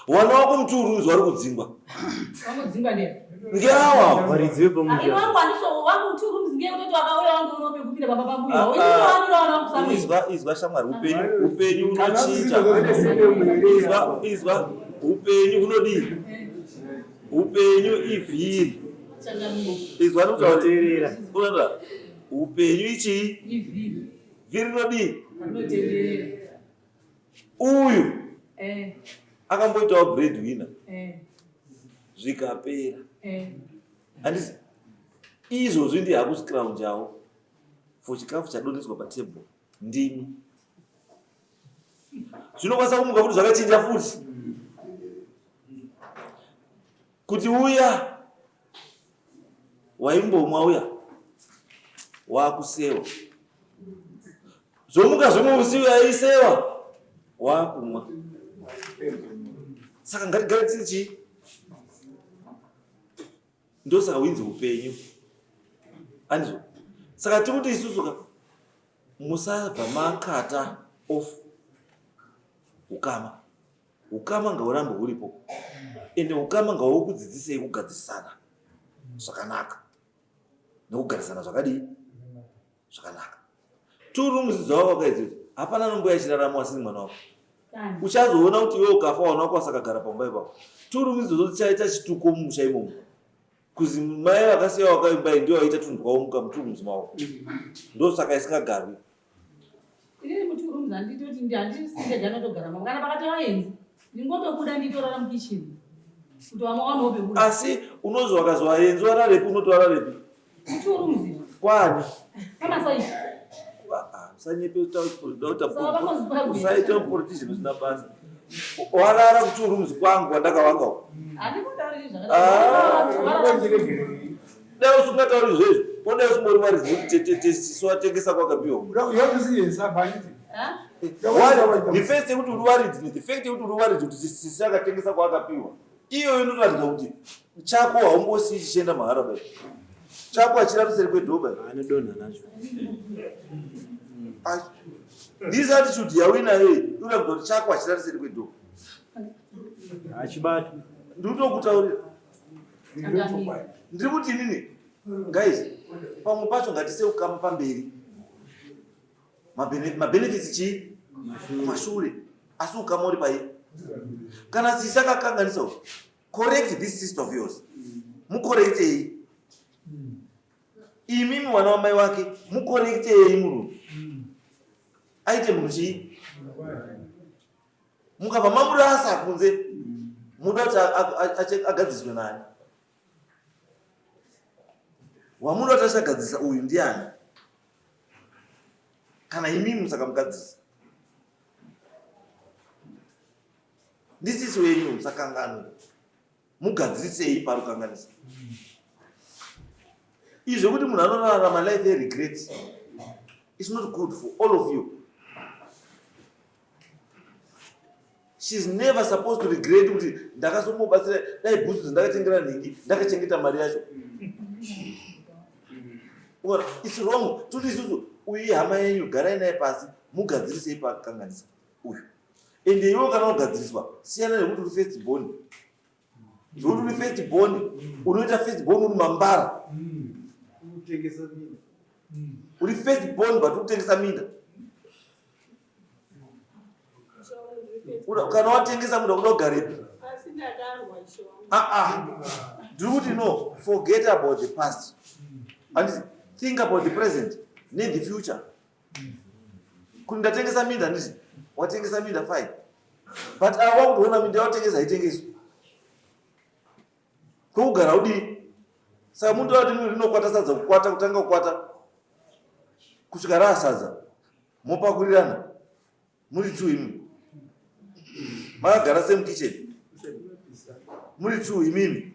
S4: wana wako mutuurunzi wari kudzingwa.
S3: Vangodzingwa ndiye.
S4: Ngeawa.
S6: Varidzi
S3: Ah, ino
S6: vepamusha.
S3: wangu handiso wangu two rooms ngeye kutoti wakauya wangu unope kupinda baba pambuya.
S4: Ah,
S3: Ini
S4: ah.
S3: wangu wana wangu samwe.
S4: Izwa, izwa shamwari, upenyu, upenyu
S5: Kana
S4: unochinja.
S5: zvisina
S4: Izwa, izwa, upenyu hunodii? Upenyu ivhiri.
S3: Changamire.
S4: Izwa ndikutaura kuti
S6: Teerera.
S4: unoona upenyu ichii?
S3: Ivhiri.
S4: Vhiri rinodii?
S3: Rinotenderera.
S4: Uyu
S3: Eh,
S4: akamboitawo breadwinner
S3: eh,
S4: zvikapera.
S3: eh.
S4: Handiti izvozvi ndiye hakuscrounjawo for chikafu chadonhedzwa patable ndimi. Zvinokwanisa kumuka futi zvakachinja futi. Kuti uya waimbomwa uya wakusewa. Zvomuka zvomwe musi uya aisewa wakumwa. Saka ngatigare tiri chii? Ndosaka huinzi upenyu. Andizvo. Saka tiri kuti isusu ka musabva makata off ukama. Ukama ngaurambe huripo. Ende ukama ngaukudzidzisei kugadzirisana zvakanaka. Nekugarisana zvakadii? Zvakanaka. Two rooms dzawavaka idzodzo hapana nomboya achirarama asiri mwana wako.
S3: Kani.
S4: Uchazoona kuti iwe ukafa wana wako asakagara pamba ipapo. Two rooms idzodzo dzichaita chituko mumusha imomo. Kuzi mai vakasiya wakaimba iyi ndiyo vaita tunhu twaomuka mu two rooms mavo. Ndosaka isingagarwi.
S3: Inini mu two rooms handitoti ndi handisi ndega ndotogara mamo. Kana pakati vaenzi ndingotobuda nditorara mu kitchen. Kuti vamwe vaonewo pekuda.
S4: Asi unozi wakazi waenzi wararepi unoti wararepi?
S3: Mu two rooms.
S4: Kwani?
S3: Pamasai.
S4: Usanyepe
S3: Saka vakozi
S4: usaita politician usina basa. Warara ku two rooms kwangu kwandakavaka uko.
S3: Handikutauri
S4: Ah.
S3: zvakadaro.
S4: Dai usingatauri izvozvo, kodai usimbori varidzi kuti tisisu watengesa kwakapiwa.
S3: Ah?
S4: The first yekuti uri waridzi, the fact yekuti uri waridzi kuti sisi akatengesa kwaakapiwa. Iyoyo inoratidza kuti chako haumbosii chichienda mahara bai. Chako hachirari seri kwedhoo bai.
S6: Anodonha nacho.
S4: This attitude yauinayo iyi inoratidza kuti chako hachirari seri kwedhoo.
S6: Hachibatwi.
S4: Ndiri kutokutaurira.
S3: Changamire.
S4: Ndiri kuti inini, guys, pamwe pacho ngatise ukama pamberi. Mabenefits chii? Kumashure. Asi ukama uri pai. Kana sisi akakanganisa uyu, correct this sister of yours. Mucorrectei. Imimi mwana wamai wake, mucorrectei murume. Aite munhu chii? Mukabva mamurasa kunze, muda kuti agadziswe nani? Wamuda kuti achagadzisa uyu ndiani? Kana imimi musakamugadzisa. Ndisisi wenyu musakanganwe. Mugadzirisei parukanganisa. Izvo kuti munhu anorarama life yeregret it's not good for all of you. She's never supposed to regret kuti ndakazomubatsira dai bhutsu dzandakatengera nhingi ndakachengeta mari yacho. Ukaona, it's wrong. Toti isusu uyu hama yenyu garai naye pasi mugadzirisei pakanganisa uyu. Ende iwe kana ugadziriswa siyana nekuti uri first born. Zvekuti uri first born unoita first born uri mambara.
S5: Kutengesa minda.
S4: Uri first born but ukutengesa minda. Kana watengesa minda unoda kugarepi?
S1: Asi ndakarwa ishe wangu.
S4: Ah ah. Ndiri kuti no, forget about the past. And think about the present, need the future. Kuti ndatengesa minda handiti? Watengesa minda fine. But ava wakutoona minda yawatengesa haitengeswi. Kwekugara udii? Saka muntu ati rinokwata sadza kukwata kutanga kukwata kusvika raasadza mopakurirana muri two imi makagara same kitchen. Muri two imimi.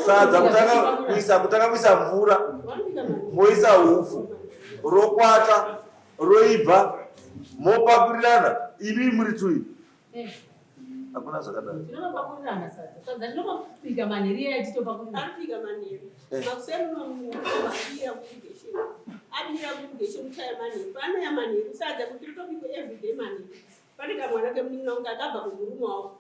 S4: Sadza kutanga kuisa kutanga kuisa mvura moisa hupfu rokwata roibva mopakurirana imimi muri two imi.
S3: Eh.
S4: Hakuna zvakadaro.
S3: Tinopakurirana sadza. Sadza tinopabika manheru iyaya titopakurirana.
S1: Anobika manheru.
S4: Eh.
S1: Makuseni unomuadira kuirrigation. Adira kuirrigation kuchaya manheru. Paanouya manheru sadza kuti ritobikwe everyday manheru. Pane kamwana kemunin'ina wangu kakabva kumurume wavo.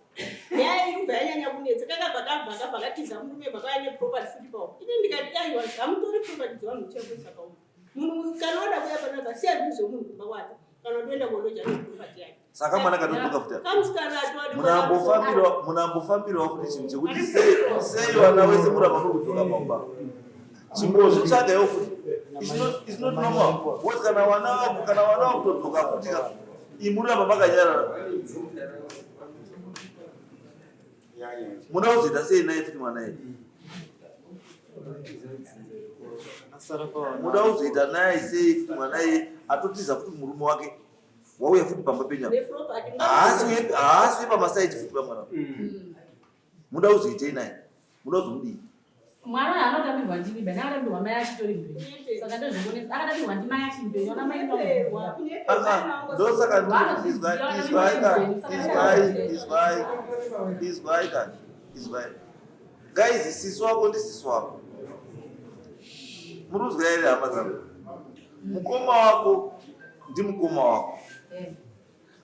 S1: Nyaya iri kubva yanyanya kunetsa kakabva kabva kabva katiza murume bva kauya neproperty futi pawo. Ini ndikati aiwa hamutori property dzevanhu muchiakuisa pawo. Munhu kana wada kuuya panapa siya zvinhu zvemunhu kumba kwake kana utoenda kunoja neproperty yake.
S4: Saka mwana katodzoka futi apa.
S1: Kamusikana atowadi
S4: Munambofambirawo munambofambirawo futi chinhu chekuti sei sei vana wese muramba muri kudzoka pamba. Chimbozvitsvagawo futi. It's not it's not normal. Because kana vana vako kana vana vakutodzoka futi ka imi muramba makanyarara. Muda kuzoita sei naye futi mwana iye? Muda kuzoita naye sei futi mwana iye atotiza futi murume wake wauya futi pamba penyama.
S1: neproperty.
S4: Haasi haasi pamasaiti futi pamwana. Muda kuzoitei naye? Muda kuzomudii?
S3: Mwana uyu anotambirwa ndini bani akatambirwa mai achitori mpenyu. Saka ndozvingonetsa. Akatambirwa ndimai achiri mpenyu. Ana mai
S1: Kunyeperwa,
S4: Ah, ah, ndosaka ndiri izwai izwai ka izwai izwai izwai ka izwai guys sisi wako ndisisi wako muri kuzwa here hama dzangu mukoma wako ndimukoma wako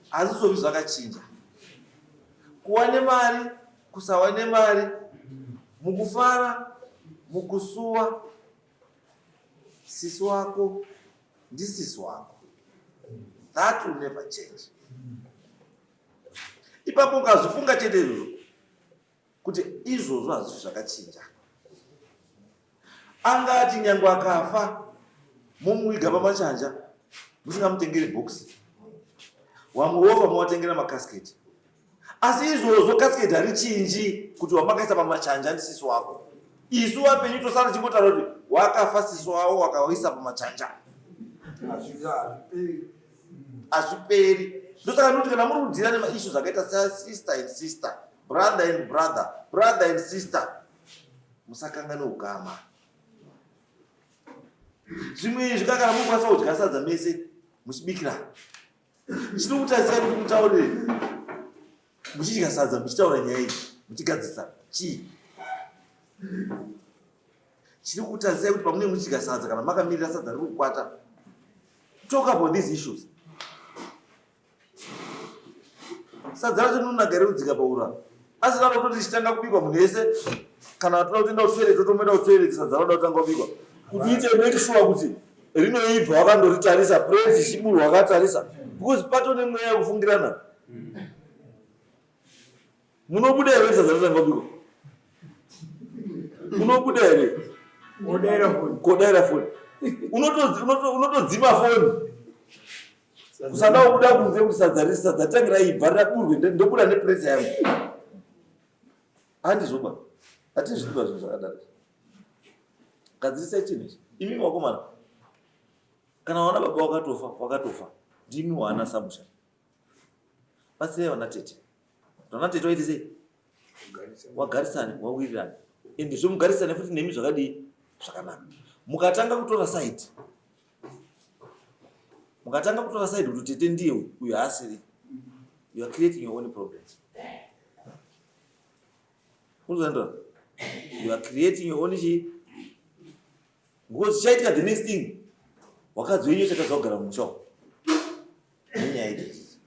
S4: hazvizovi zvakachinja kuwa nemari kusawa nemari mukufara mukusuwa sisi wako ndisisi wako that will never change ipapo ukazvifunga chete izvozvo kuti izvozvo hazvisi zvakachinja angati nyange akafa momuviga pamachanja musingamutengeri bhokisi wamwe wofa mowatengera makasketi asi izvozvo kasketi harichinji kuti wamakaisa pamachanja ndisisi wako isu wapenyu tosara tichingotaura kuti wakafa sisi wavo wakaisa pamachanja hazviperi ndosaka ndikuti kana muri kudhira nemaissues akaita sasister and sister brother and brother brother and sister musakanganwe ukama zvimwe izvi kakana mukwanisa kudya sadza mese muchibikirana chinokutarisai kuti mutaurire muchidya sadza muchitaura nyaya iyi muchigadzirisa chii chiri kutarisai kuti pamunenge muchidya sadza kana makamirira sadza riri kukwata talk about these issues sadza racho rinonaka here kudzika paura asi rada kutoti richitanga kubikwa munhu yese kana toda kutoenda kutoilet totomoenda kutoilet sadza roda kutanga kubikwa kuti uite make sure kuti rinoibva wakandoritarisa plate ichiburwa wakatarisa because pato nemweya yekufungirana munobuda here sadza rotanga kubikwa unobuda here kodaira foni unotodzima foni kusada kubuda kunze kuti sadza riri sadza tange raibva raburwe ndobuda nepresa yangu handizvoba hatizvidiba zvinhu zvakadaro gadzirisai chinhu ichi imi vakomana kana wana baba wakatofa wakatofa ndimi wana samusha batsirai vana tete vana tete waite sei wagarisane wawirirane ende zvomugarisane futi nemi zvakadii zvakanaka mukatanga kutora side mukatanga kutora side kuti tete ndiye uyu haasiri you are creating your own problems unozoendora you are creating your own chii because chichaitika the next thing wakadzi wenyu chatadza kugara mumusha umu nenyaya idzodzi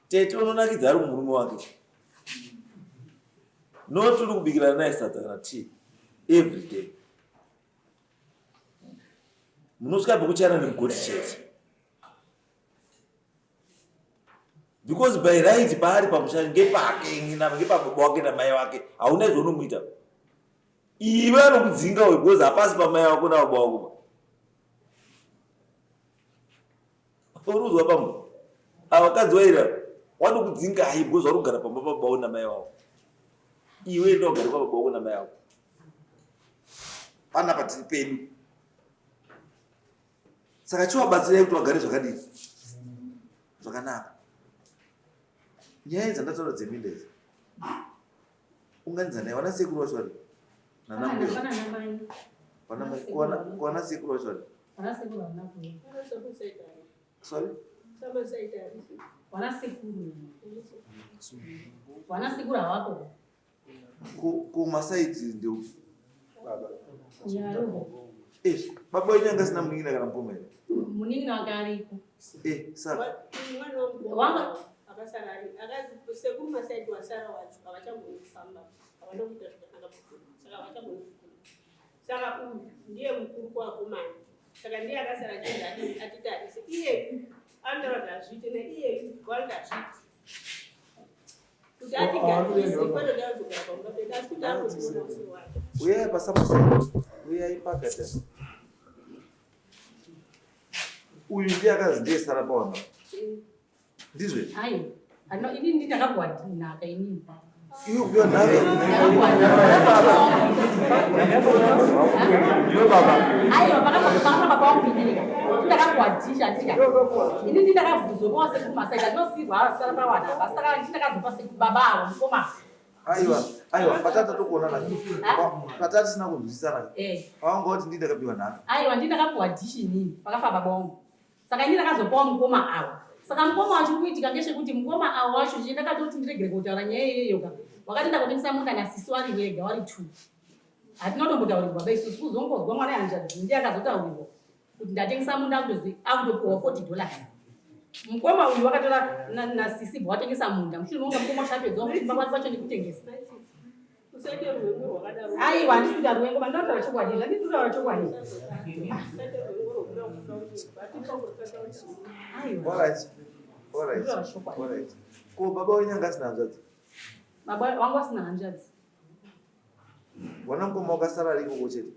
S4: tete unonakidza ari kumurume wake not uri kubikirana naye sadza kana tea every day munosvika pekuchayana nemugoti chete because by right paari pamusha ngepake ngepababa wake namai wake hauna izvo unomuita iwe anokudzinga uyu because hapasi pamai wako nababa wako uruzwa pamwe avakadzi waira wanokudzinga hai because vari kugara pamba pababa wako namai wako iwe enda ugare pababa wako namai wako panapa tiri pedu saka chiwabatsirai kuti vagare zvakadii Zvakanaka. Nyaya dzandataura dzeminda idzi. Unganidzanai vana sekuru vacho vari. Nana mbuya. Vana mai kuwana sekuru vacho vari.
S3: Vana sekuru havana kuuya.
S4: Sorry?
S3: Vana sekuru. Vana sekuru havapo.
S4: Kumasaiti ndio
S5: Baba.
S3: Nyaruho.
S4: Eh, baba wenyu anga asina munin'ina kana mukoma here?
S3: Munin'ina wake ariko.
S4: Eh, saka
S1: Mwana wangu
S3: Wanga-
S1: akasara ari akazi sekuru masaidi wasara wacho havachagoni kufamba havana kuita zvakanaka saka havachagoni kufamba saka uyu ndiye mukuru kuvakomana saka ndiye akasara achinzi ati atitarise iye anotaura kuti hazviite neiye vanoti hazviiti kuti atigarise panoda kuzogara pamba pedu asi kuti angotiona usiri wake.
S4: Uyai pasamusa. Uyai pakati. Uyu ndiye akazi ndiye sara pawana. Ndizvo here?
S3: Ayi. Ano ini ndindakapuwa nhaka inini.
S4: Iwe kupiwa nhaka.
S3: Ndakapuwa nhaka.
S5: Ndiwe baba.
S3: Aiwa pakapa baba wangu inini. Ndakapuwa disha ndika. Ini ndindakabvuzwa sekuru masaita ndinosirwa sara pawana. Basi saka ndindakazopa sekuru baba avo mukoma.
S4: Aiwa, aiwa, patata tokuonana. Patata tisina kunzwisisana.
S3: Eh.
S4: Pawanga wati ndini ndakapiwa nhaka.
S3: Aiwa ndindakapuwa dishi inini pakafa baba wangu. Saka ini ndakazopawo mukoma avo. Saka mukoma wacho kuitika ngechekuti mukoma avo wacho chii ndakatoti ndiregere kutaura nyaya iyoyo ka. Wakati ndakutengesa munda nasisi wari wega wari two. Hatina kutombotaurirwa ba isusu kuzongozwa mwana hanzvadzi ndiye akazotaurirwa kuti ndatengesa munda akutozi akutopuwa 40 dollars. Mukoma uyu wakatora nasisi bva watengesa munda. Mushure mekunge mukoma wacho apedza kuti baba wacho ndikutengesa.
S1: Usaite rwengo rwakadaro.
S3: Aiwa handisi kuita rwengo mandinotaura chokwadi zvandiri kutaura chokwadi.
S1: Usaite rwengo rwokuda kufa kuti hatifa kutata kuti
S3: Aiwa.
S4: All right. All right.
S3: Ndinotaura chokwadi.
S4: All right. Ko baba wenyu anga asina hanzvadzi?
S3: Baba wangu asina hanzvadzi.
S4: Wana mukoma wakasara ari ikoko chete.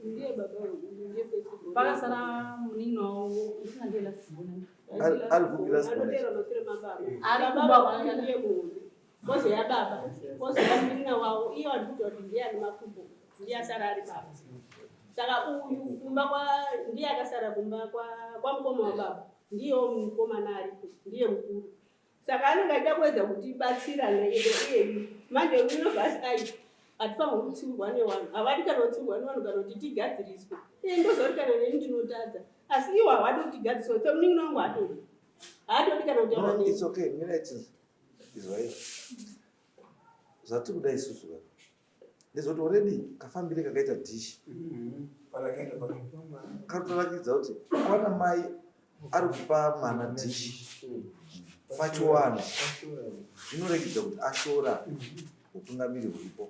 S1: ndiye baba ndiye first born.
S3: Pakasara munin'ina wavo usina ndiye last born.
S4: Ari kupi last born?
S1: Anotera masure mababa.
S3: Ari
S1: Baba
S3: kumba
S1: wangu ndiye muhombe. Kozoya baba, kozoya munin'ina wavo, iye wari kuita kuti ndiye ane makumbo, ndiye asara ari baba. Saka uyu kumba kwa ndiye akasara kumba kwa kwa mukoma wababa, ndiye mukomana aripo, ndiye mukuru. Saka anenge achida kuedza kutibatsira naye iyeyu. Manje unobva asi ai hatifanirwi kutsiurwa nevanhu, havadi kana kutsiurwa nevanhu kana kuti tigadziriswe. Iye ndoziva kuti kana neni ndinotadza, asi iwo havadi kuti tigadziriswe. So munin'ina wangu haatodi, haatodi kana kutaura
S4: No,
S1: neni.
S4: it's okay. Mina it's izwai. Zvatiri kuda isusu ka. Ndezvekuti already kafambire kakaita dish.
S5: Parakaenda pano.
S4: Katoratidza kuti kwana mai ari kupa mwana dish. Pachiwano zvinoratidza kuti ashora utungamiri huripo.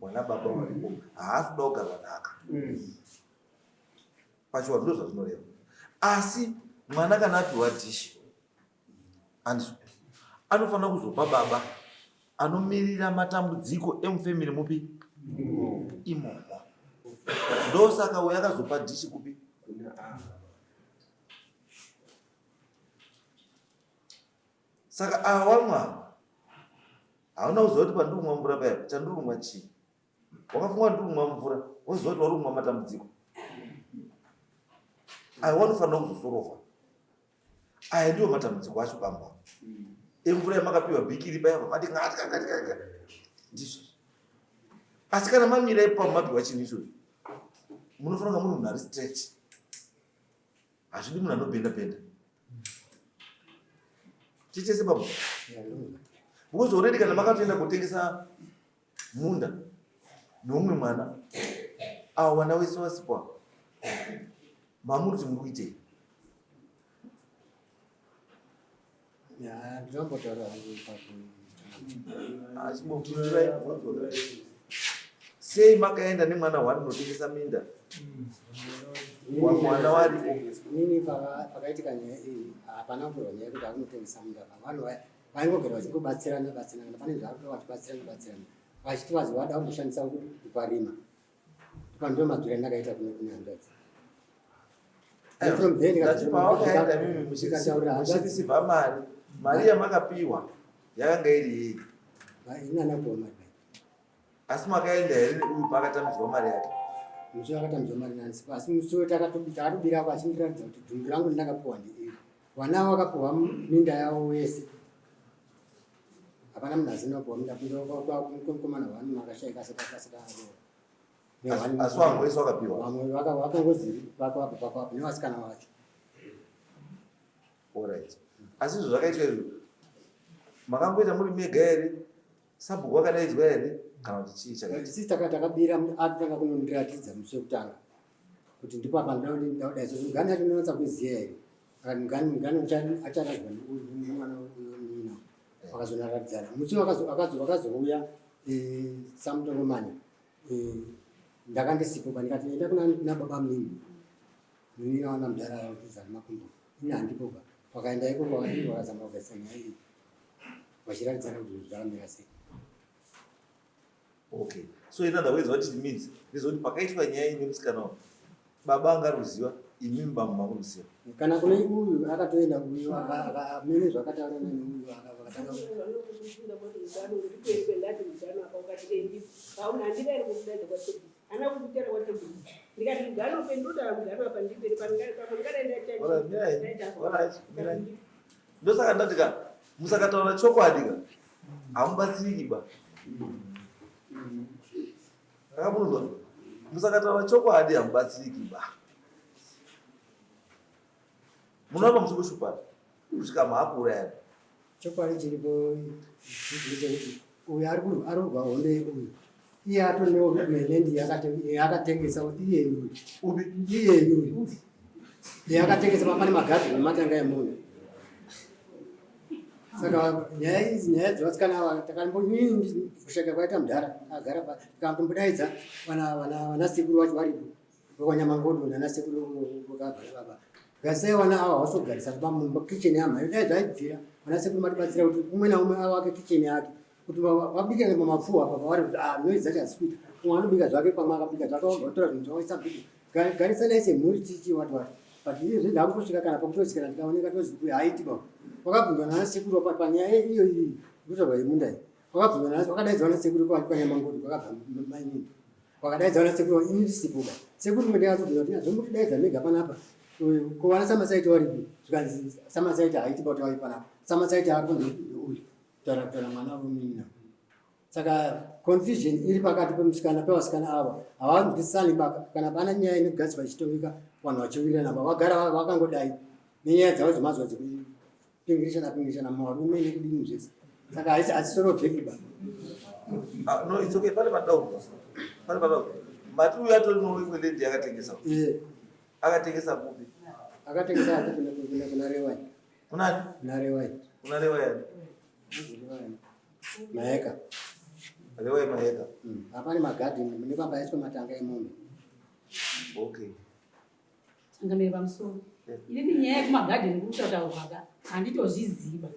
S4: Wana baba waripo. Haasi kuda kugarwa nhaka. Pachiwano ndozvazvinoreva. Asi mwana kana apiwa dish andizvo anofanira kuzopa baba anomirira matambudziko emufamily mupi imomo. Ndosaka uyo akazopa dhishi kupi? Saka awamwa hauna kuziva kuti pandiri kumwa mvura paya chandiri kumwa chii. Wakafunga kuti ndiri kumwa mvura woziva kuti wari kumwa matambudziko. Aya wanofanira kuzosorova. Aya ndiwo matambudziko acho bamba. Emvura yamakapiwa bhikiri paya mati ngati ngati ngati. Ndizvo. Asi kana mamira ipapo mapiwa chinhu ichocho munofanira kunge muri munhu ari straight. Hazvidi munhu anobhenda bhenda. Tichese baba. Because already kana makatoenda kutengesa munda neumwe mwana avo vana wese vasipo mamuri kuti muri kuitei?
S6: Ndinombotaura hangu ipapo.
S4: Achimbopindurai mubvunzo. Sei makaenda nemwana wani munotengesa minda? Mwana waripo.
S6: Inini pakaitika nyaya iyi hapana kutorwa nyaya yekuti akunotengesa munda. Vanhu vaingogara vachingobatsirana batsirana kana pane zvakuda vachibatsirana batsirana vachiti vazi vada kumboshandisa kuparima. Pandiwo madziro andakaita kune hanzvadzi. And from there
S4: Ndati pawakaenda mimi
S6: ndikataurira hanzvadzi
S4: muchirisivha mari, mari yamakapiwa yakanga iri yei?
S6: Ini handina kupiwa mari.
S4: Asi makaenda here uyu paakatamidzwa mari yake?
S6: Musi wakatambidzwa mari nani, asi musi takatobira ako achindiratidza kuti dhumbu rangu ndakapiwa ndiiri. Vana avo vakapuhwa minda yavo wese. Hapana munhu asina kupuhwa minda kunze kwemukomana one akashaika asati asati aroora.
S4: Asi vamwe vese vakapiwa.
S6: Vamwe vakangozi vako apo pako apo nevasikana vacho.
S4: Alright. Asi izvo zvakaitwa izvo makangoita muri mega here? Sabhuku wakadaidzwa here kana kuti chii chakaita?
S6: Sisi takabira atanga kunondiratidza musi wekutanga kuti ndipo apa ndauda kudai so mugani yacho ndinonatsa kuiziva here akati mugani mugani acharadzwa nemwana uyo vakazonaradzana musi wakazouya eh, samutongomani eh, ndakandisipo pandikati enda kuna baba munini munini wana mudhara akuzana makumbo ini handipo ba vakaenda ikoko vakadii vakazama kugaisa nyaya iyi vachiratidzana kuti zvinhu zvakamira sei.
S4: Okay, so in other words what it means ndezvekuti pakaitwa nyaya iyi nemusikana uyu baba anga ruziva imimi bambo makuruziva.
S6: Kana kune uyu akatoenda uyu amene zvakataura nani uyu akatanga
S4: Ndosaka ndati ka musakataura chokwadi ka hamubatsiriki ba. Akamunzwa musakataura chokwadi hamubatsiriki ba. Munoramba muchingoshupa kusvika maakuurayana.
S6: Chokwadi chiripo ndechekuti uyu ari kurwa hondo uyu iye atonewo land yaakatengesa iyeyu
S4: Upi?
S6: iyeyu uyu yaakatengesa pane magadhi nematanga emunhu saka nyaya idzi nyaya dzevasikana ava takambonyini kushaka kwaita mudhara agara tikambodaidza vana sekuru vacho varipo vekwanyamangodo nana sekuru vokabva baba gasai vana ava hawasi kugarisa pamumba kitchen yamhai dai zvaibvira vana sekuru matibatsira kuti umwe naumwe avake kitchen yake kuti vabike pamapfuwa apa pavari kuti ah noise dzacho hadzisi kuita umwe anobika zvake pamwe akabika zvake vatora zvinhu zvavaisa biko garisanai semhuri chichi wati wati but izvi ndakutosvika kana pakutozikana ndikaoneka tozi kuti haiti ba wakabvunzwa nana sekuru panyaya iyo iyi kutaurwa yemunda iyi wakabvunzwa nana wakadaidzwa nasekuru kwanyamangodo kwakabva mainini wakadaidzwa nasekuru ini ndisipo ba sekuru ndikazobvunza kuti zvomukudaidza mega panapa ko vana samasaiti varipi zvikanzi samasaiti haiti ba kuti vari panapa samasaiti ari kunzi uyu kutaura kutaura mwana wemunina saka confusion iri pakati pemusikana pevasikana ava havanzwisisani baka kana pana nyaya inogadzirwa ichitongeka vanhu vachiwirirana ba vagara vakangodai nenyaya dzavo dzemazuva dzekupingirishana pingirishana muvarume nekudini zvese saka haisisorovheki ba.
S4: Ah, no, it's okay. Pane padaudzwa. Pane padaudzwa. Mati uyu atori neimwe land yakatengesa. Akatengesa kupi?
S6: Akatengesa kuna Rewai.
S4: Kunani?
S6: Kuna Rewai.
S4: Kuna Rewai yani?
S6: Maheka.
S4: Rewai Maheka.
S6: Hapane magadheni nepambaiswa matanga emombe.
S4: Okay.
S3: Changamire pamusoro. Inini nyaya yekumagadheni kuri kutaurwa handitozviziva.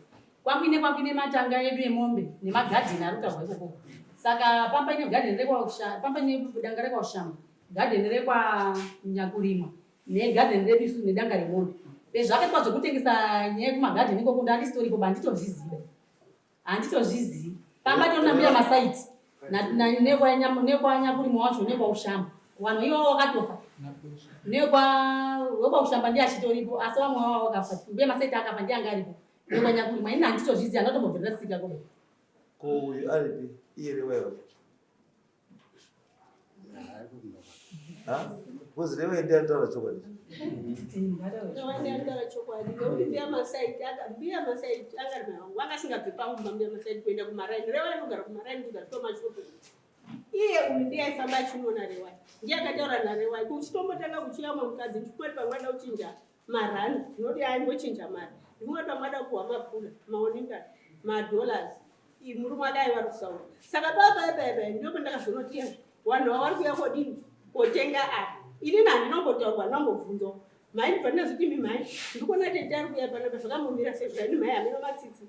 S3: Kwakuine kwakuine matanga edu emombe nemagadheni ari kutaurwa ikoko. Saka pamba ine gadheni rekwa pamba ine danga rekwaUshamba, gadheni rekwaNyakurimwa negadheni redu isu nedanga remombe. Zvakaitwa zvekutengesa nyaya yekumagadheni ikoko ndandisitoripo ba handitozviziva. Handitozvizivi. Pamba toona mbuya masaiti nekwanyakurimwa wacho nekwaUshamba. Vanhu ivavo vakatofa. Nekwa wekwaUshamba ndiye achitoripo asi vamwe vavo vakafa. Mbuya masaiti akafa ndiye anga aripo. Nekwanyakurimwa ini handitozvizivi handatombobvira ndasika kuno.
S4: Ko uyu aripi? Iye Rewai wacho. Ha? Because Rewai ndiye anotaura chokwadi.
S1: Ndataura chokwadi nekuti mbuya masaiti mbuya masaiti angari mai vangu vangasingabvi pamumba mbuya masaiti kuenda kumaraini Rewai anogara kumaraini kugatoma shopping iye uyu ndiye aifamba achinoona Rewai ndiye akataura naRewai kuchitombotanga kuchiyamwa mukadzi ndichingoti pamwe ada kuchinja marandi ndinoti aimbochinja mari ndingoti pamwe ada kupuhwa mapula maoninga madollars murume wake aiva rusauro saka papaipaipai ndipo pandakazonoti vanhu ava vari kuuya kodini kotenga apa inini handinombotaurwa ndinombobvunzwa mhai ndibva ndinazoti imi mhai ndikuona tete ari kuuya panapa zvakambomira sei zvaini mhai hameno matsitsi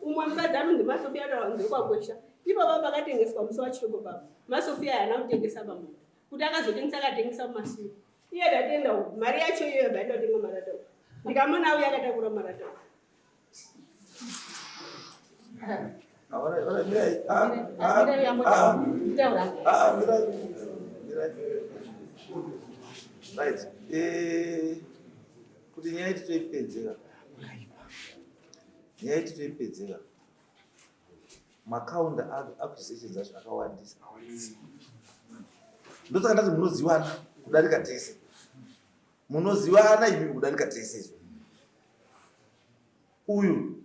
S1: umwe mukadzi anonzi Masofia ataura kwakwesha ipapa pakatengeswa musi wachitoko papa Masofia haana kutengesa pamunhu kuti akazotengesa akatengesa mumasure iye ndatenda uku mari yacho iyoyo yabva yaida kutenga marata uku ndikamona auya akatakura marata uku.
S4: Alright, mirai. Ah, ah, ah. Ah, mirai. Mirai. Right. Kuti nyaya titoipedzera. Nyaya titoipedzera. Macounter accusations acho akawandisa. Ndosaka ndati munoziwana kudarika tese. Munozivana imi kudarika tese izvo. Uyu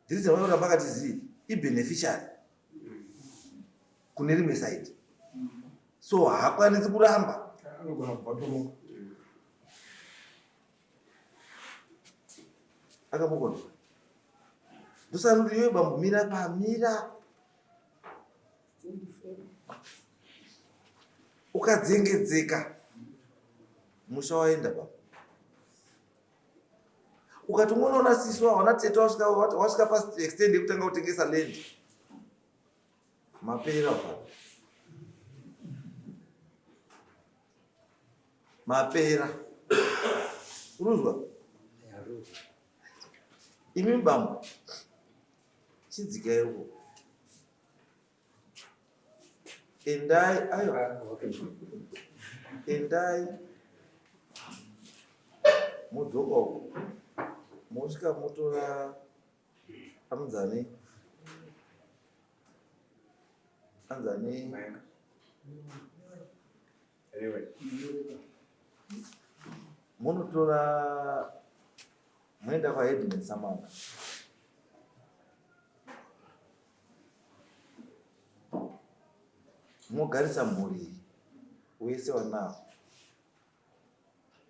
S4: ndiri dzavanoda pakati zii ibeneficiary kune rimwe side. So haakwanisi kuramba.
S5: Anogona kubva tomuka.
S4: Akambogona. Ndosaka kuti iwe bambo mira pamira. Ukadzengedzeka musha waenda baba. Ukati ungonoona sisi waona tete wasvika wasvika pa extend yekutanga kutengesa land. Mapera baba. Mapera. Uruzwa? Imi bambo. Chidzikai uko. Endai ayo. Endai modzoka uko. Mosvika motora anonzani? Anzani?
S5: Anyway.
S4: Munotora moenda kwaheadman Samanga. Mogarisa mhuri iyi wese wanawo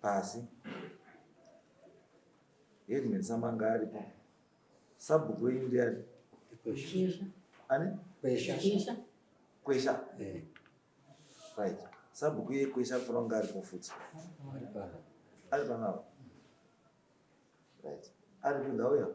S4: pasi. Headman Samanga aripo. Sabhuku wenyu ndiani?
S6: Kwesha.
S4: Ani?
S6: Kwesha.
S3: Kwesha.
S4: Kwesha.
S6: Eh.
S4: Right. Sabhuku iye Kwesha anofanira kunge aripo futi.
S6: Ari pano.
S4: Ari panapa. Right. Aripo ngauya.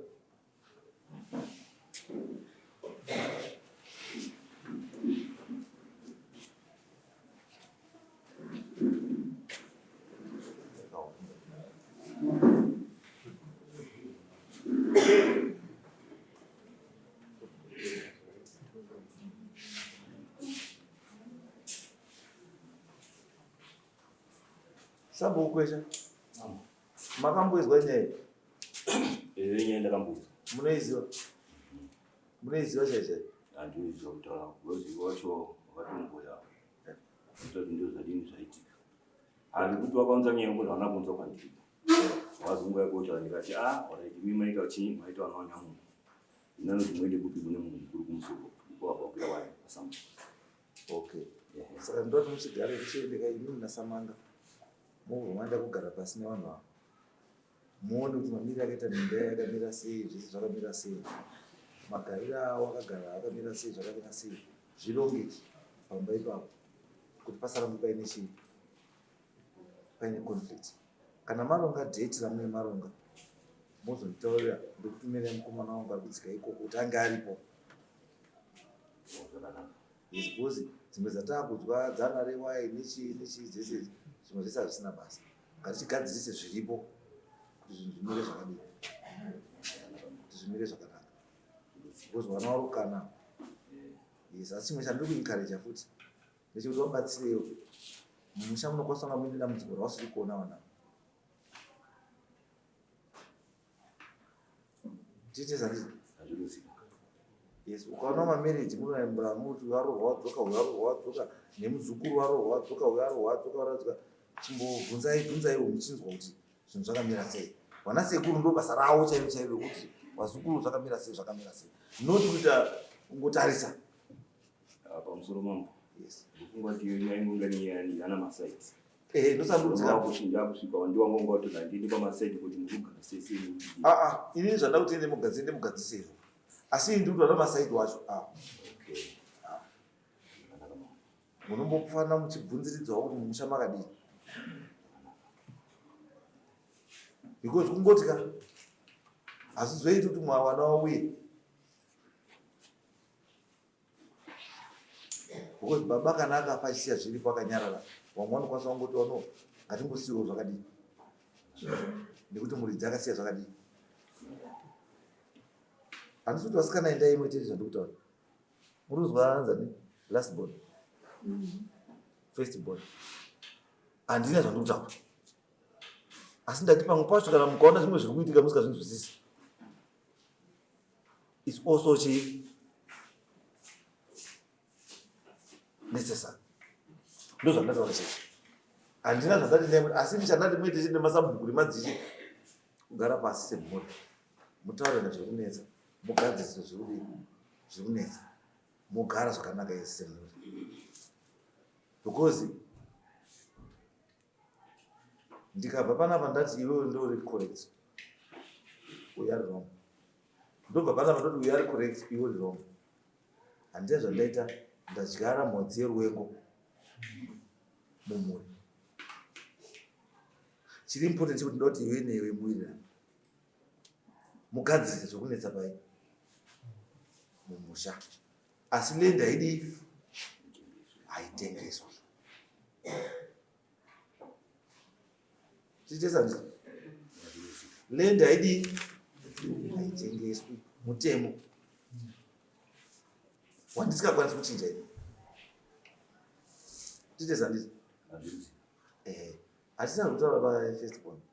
S4: Sabhuku Kwesha. Makamboizwa nyaya iyi?
S7: Eh, nyaya ndakamboizwa.
S4: Munoiziva? Munoiziva chaiyo chaiyo?
S7: Handinoiziva kutaura because wacho wakatomboya kuita kuti ndizvo zvadini zvaitika. Handi kuti wakaunza nyaya ngozi hauna kuunza kwandiri. Wazongoya kotaura ndikati ah alright imi maita chii maita vana vanyamunhu. Ndinanoti muende kupi kune munhu mukuru kumusoro iko apa wakwira waya pasambo.
S4: Okay. Saka ndoti muchigare muchiendeka imi naSamanga mobva maenda kugara pasi nevanhu ava. Muone kuti mamiriro akaita minda yayo yakamira sei, zvese zvakamira sei. Magariro awo akagara akamira sei, zvakamira sei. Zvirongeke pamba ipapo kuti pasarambe paine chii, paine conflict. Kana maronga date ramunenge maronga mozonditaurira ndokutumirai mukomana wangu ari kudzika ikoko kuti ange aripo. Yes, because dzimwe dzatakudzwa dzana rewai nechii nechii dzese zvimwe zvese hazvisina basa. Ngatichigadzirise zviripo kuti zvinhu zvimire zvakadii, kuti zvimire zvakanaka. Because vana varukana. Yes, asi chimwe chandiri kuencourage futi ndechekuti vabatsirewo mumusha munokwanisa kunga muine dambudziko ravasiri kuona vana. Tiite zvandizvo. Yes, ukaona mamarriage munoembra muti warohwa wadzoka, warohwa wadzoka, nemuzukuru warohwa wadzoka, warohwa wadzoka, wadzoka. Chimbobvunzai bvunzaiwo muchinzwa kuti zvinhu zvakamira sei. Vana sekuru ndo basa ravo chairo chairo rekuti vazukuru zvakamira sei, zvakamira sei. Not kuita kungotarisa.
S7: Pamusoro mambo.
S4: Yes.
S7: Ndofunga kuti iyo nyaya inonga nyaya yana masaiti.
S4: Eh, ndosandudzika.
S7: Kushinda kusvika wandiwa ngonga kuti ndandini pamasaiti kuti mukugara sei sei.
S4: Ah ah, ini zvanda kuti ende mugadzire ende mugadzise izvo. Asi ini ndiri kuda masaiti wacho. Ah.
S7: Okay.
S4: Ah. Munombofanira muchibvunziridzawo kuti mumusha makadii. Because kungoti ka hazvizoiti kuti mwana wauye. Because baba kana akafa achisiya zviripo akanyarara, vamwe vanokwanisa kungoti wano ngatingosiyiwo zvakadii. Nekuti muridzi akasiya zvakadii. Handisi kuti vasikana endai muite zvandiri kutaura. Muri kuzwa anzani? Last born. First born. Handina zvandiri kutaura. Asi ndati pamwe pacho kana mukaona zvimwe zviri kuitika musikazvinzwisisi. is also chi necessary. Ndozvandataura chete, handina zvandati ndai, asi ndichandati muite chete nemasabhuku nemadzishe kugara pasi semhuri, mutaure zviri kunetsa, mugadzirise zviri zviri kunetsa, mugara zvakanaka isi semhuri, because ndikabva panapa ndati iwewe ndori correct, uyu ari wrong, ndobva panapa ndoti uyu ari correct, iwe uri wrong, handina zvandaita, ndadyara mhodzi yeruwengo mumhuri. Chiri important chekuti ndoti iwe newe muwirirane, mugadzirise zvekunetsa pai mumusha, asi land haidi, haitengeswi. Tichitesa ndi land haidi, haitengeswi, mutemo wandisingakwanisi kuchinja ini. Tichitesa nditi hatisina kutaura pafirst point.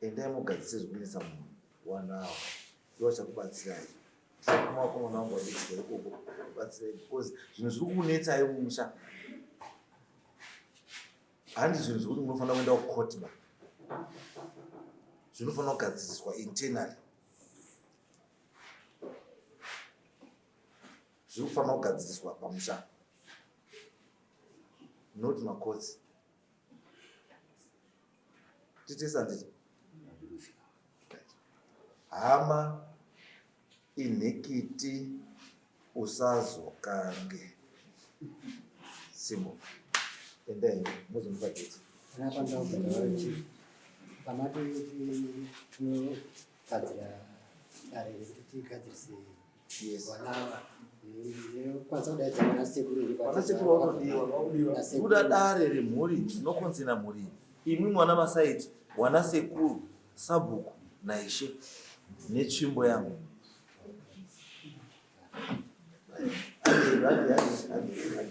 S4: Endai mugadzise zvekunetsa munhu wanawo, iwo achakubatsirai. Kuma vakomana vangu vadetsera ikoko kubatsirai, because zvinhu zviri kukunetsai mumusha handi zvinhu zvekuti munofanira kuenda kukoti ba, zvinofanira kugadziriswa internally, zviri kufanira kugadziriswa pamusha, not makotsi. Titesa nditi hama inhikiti, usazokange simo. Endai muzomupa date.
S6: Panapa ndakugara chief, pamati tinogadzira dare rekuti tigadzirise vana ava, nekukwanisa kudaidza vana sekuru iri.
S4: Vana sekuru vanodiwa kuda dare remhuri rinokonzera mhuri imwi mwana masaiti, wana sekuru, sabhuku naishe netsvimbo yangu. Hande, hande, hande, hande.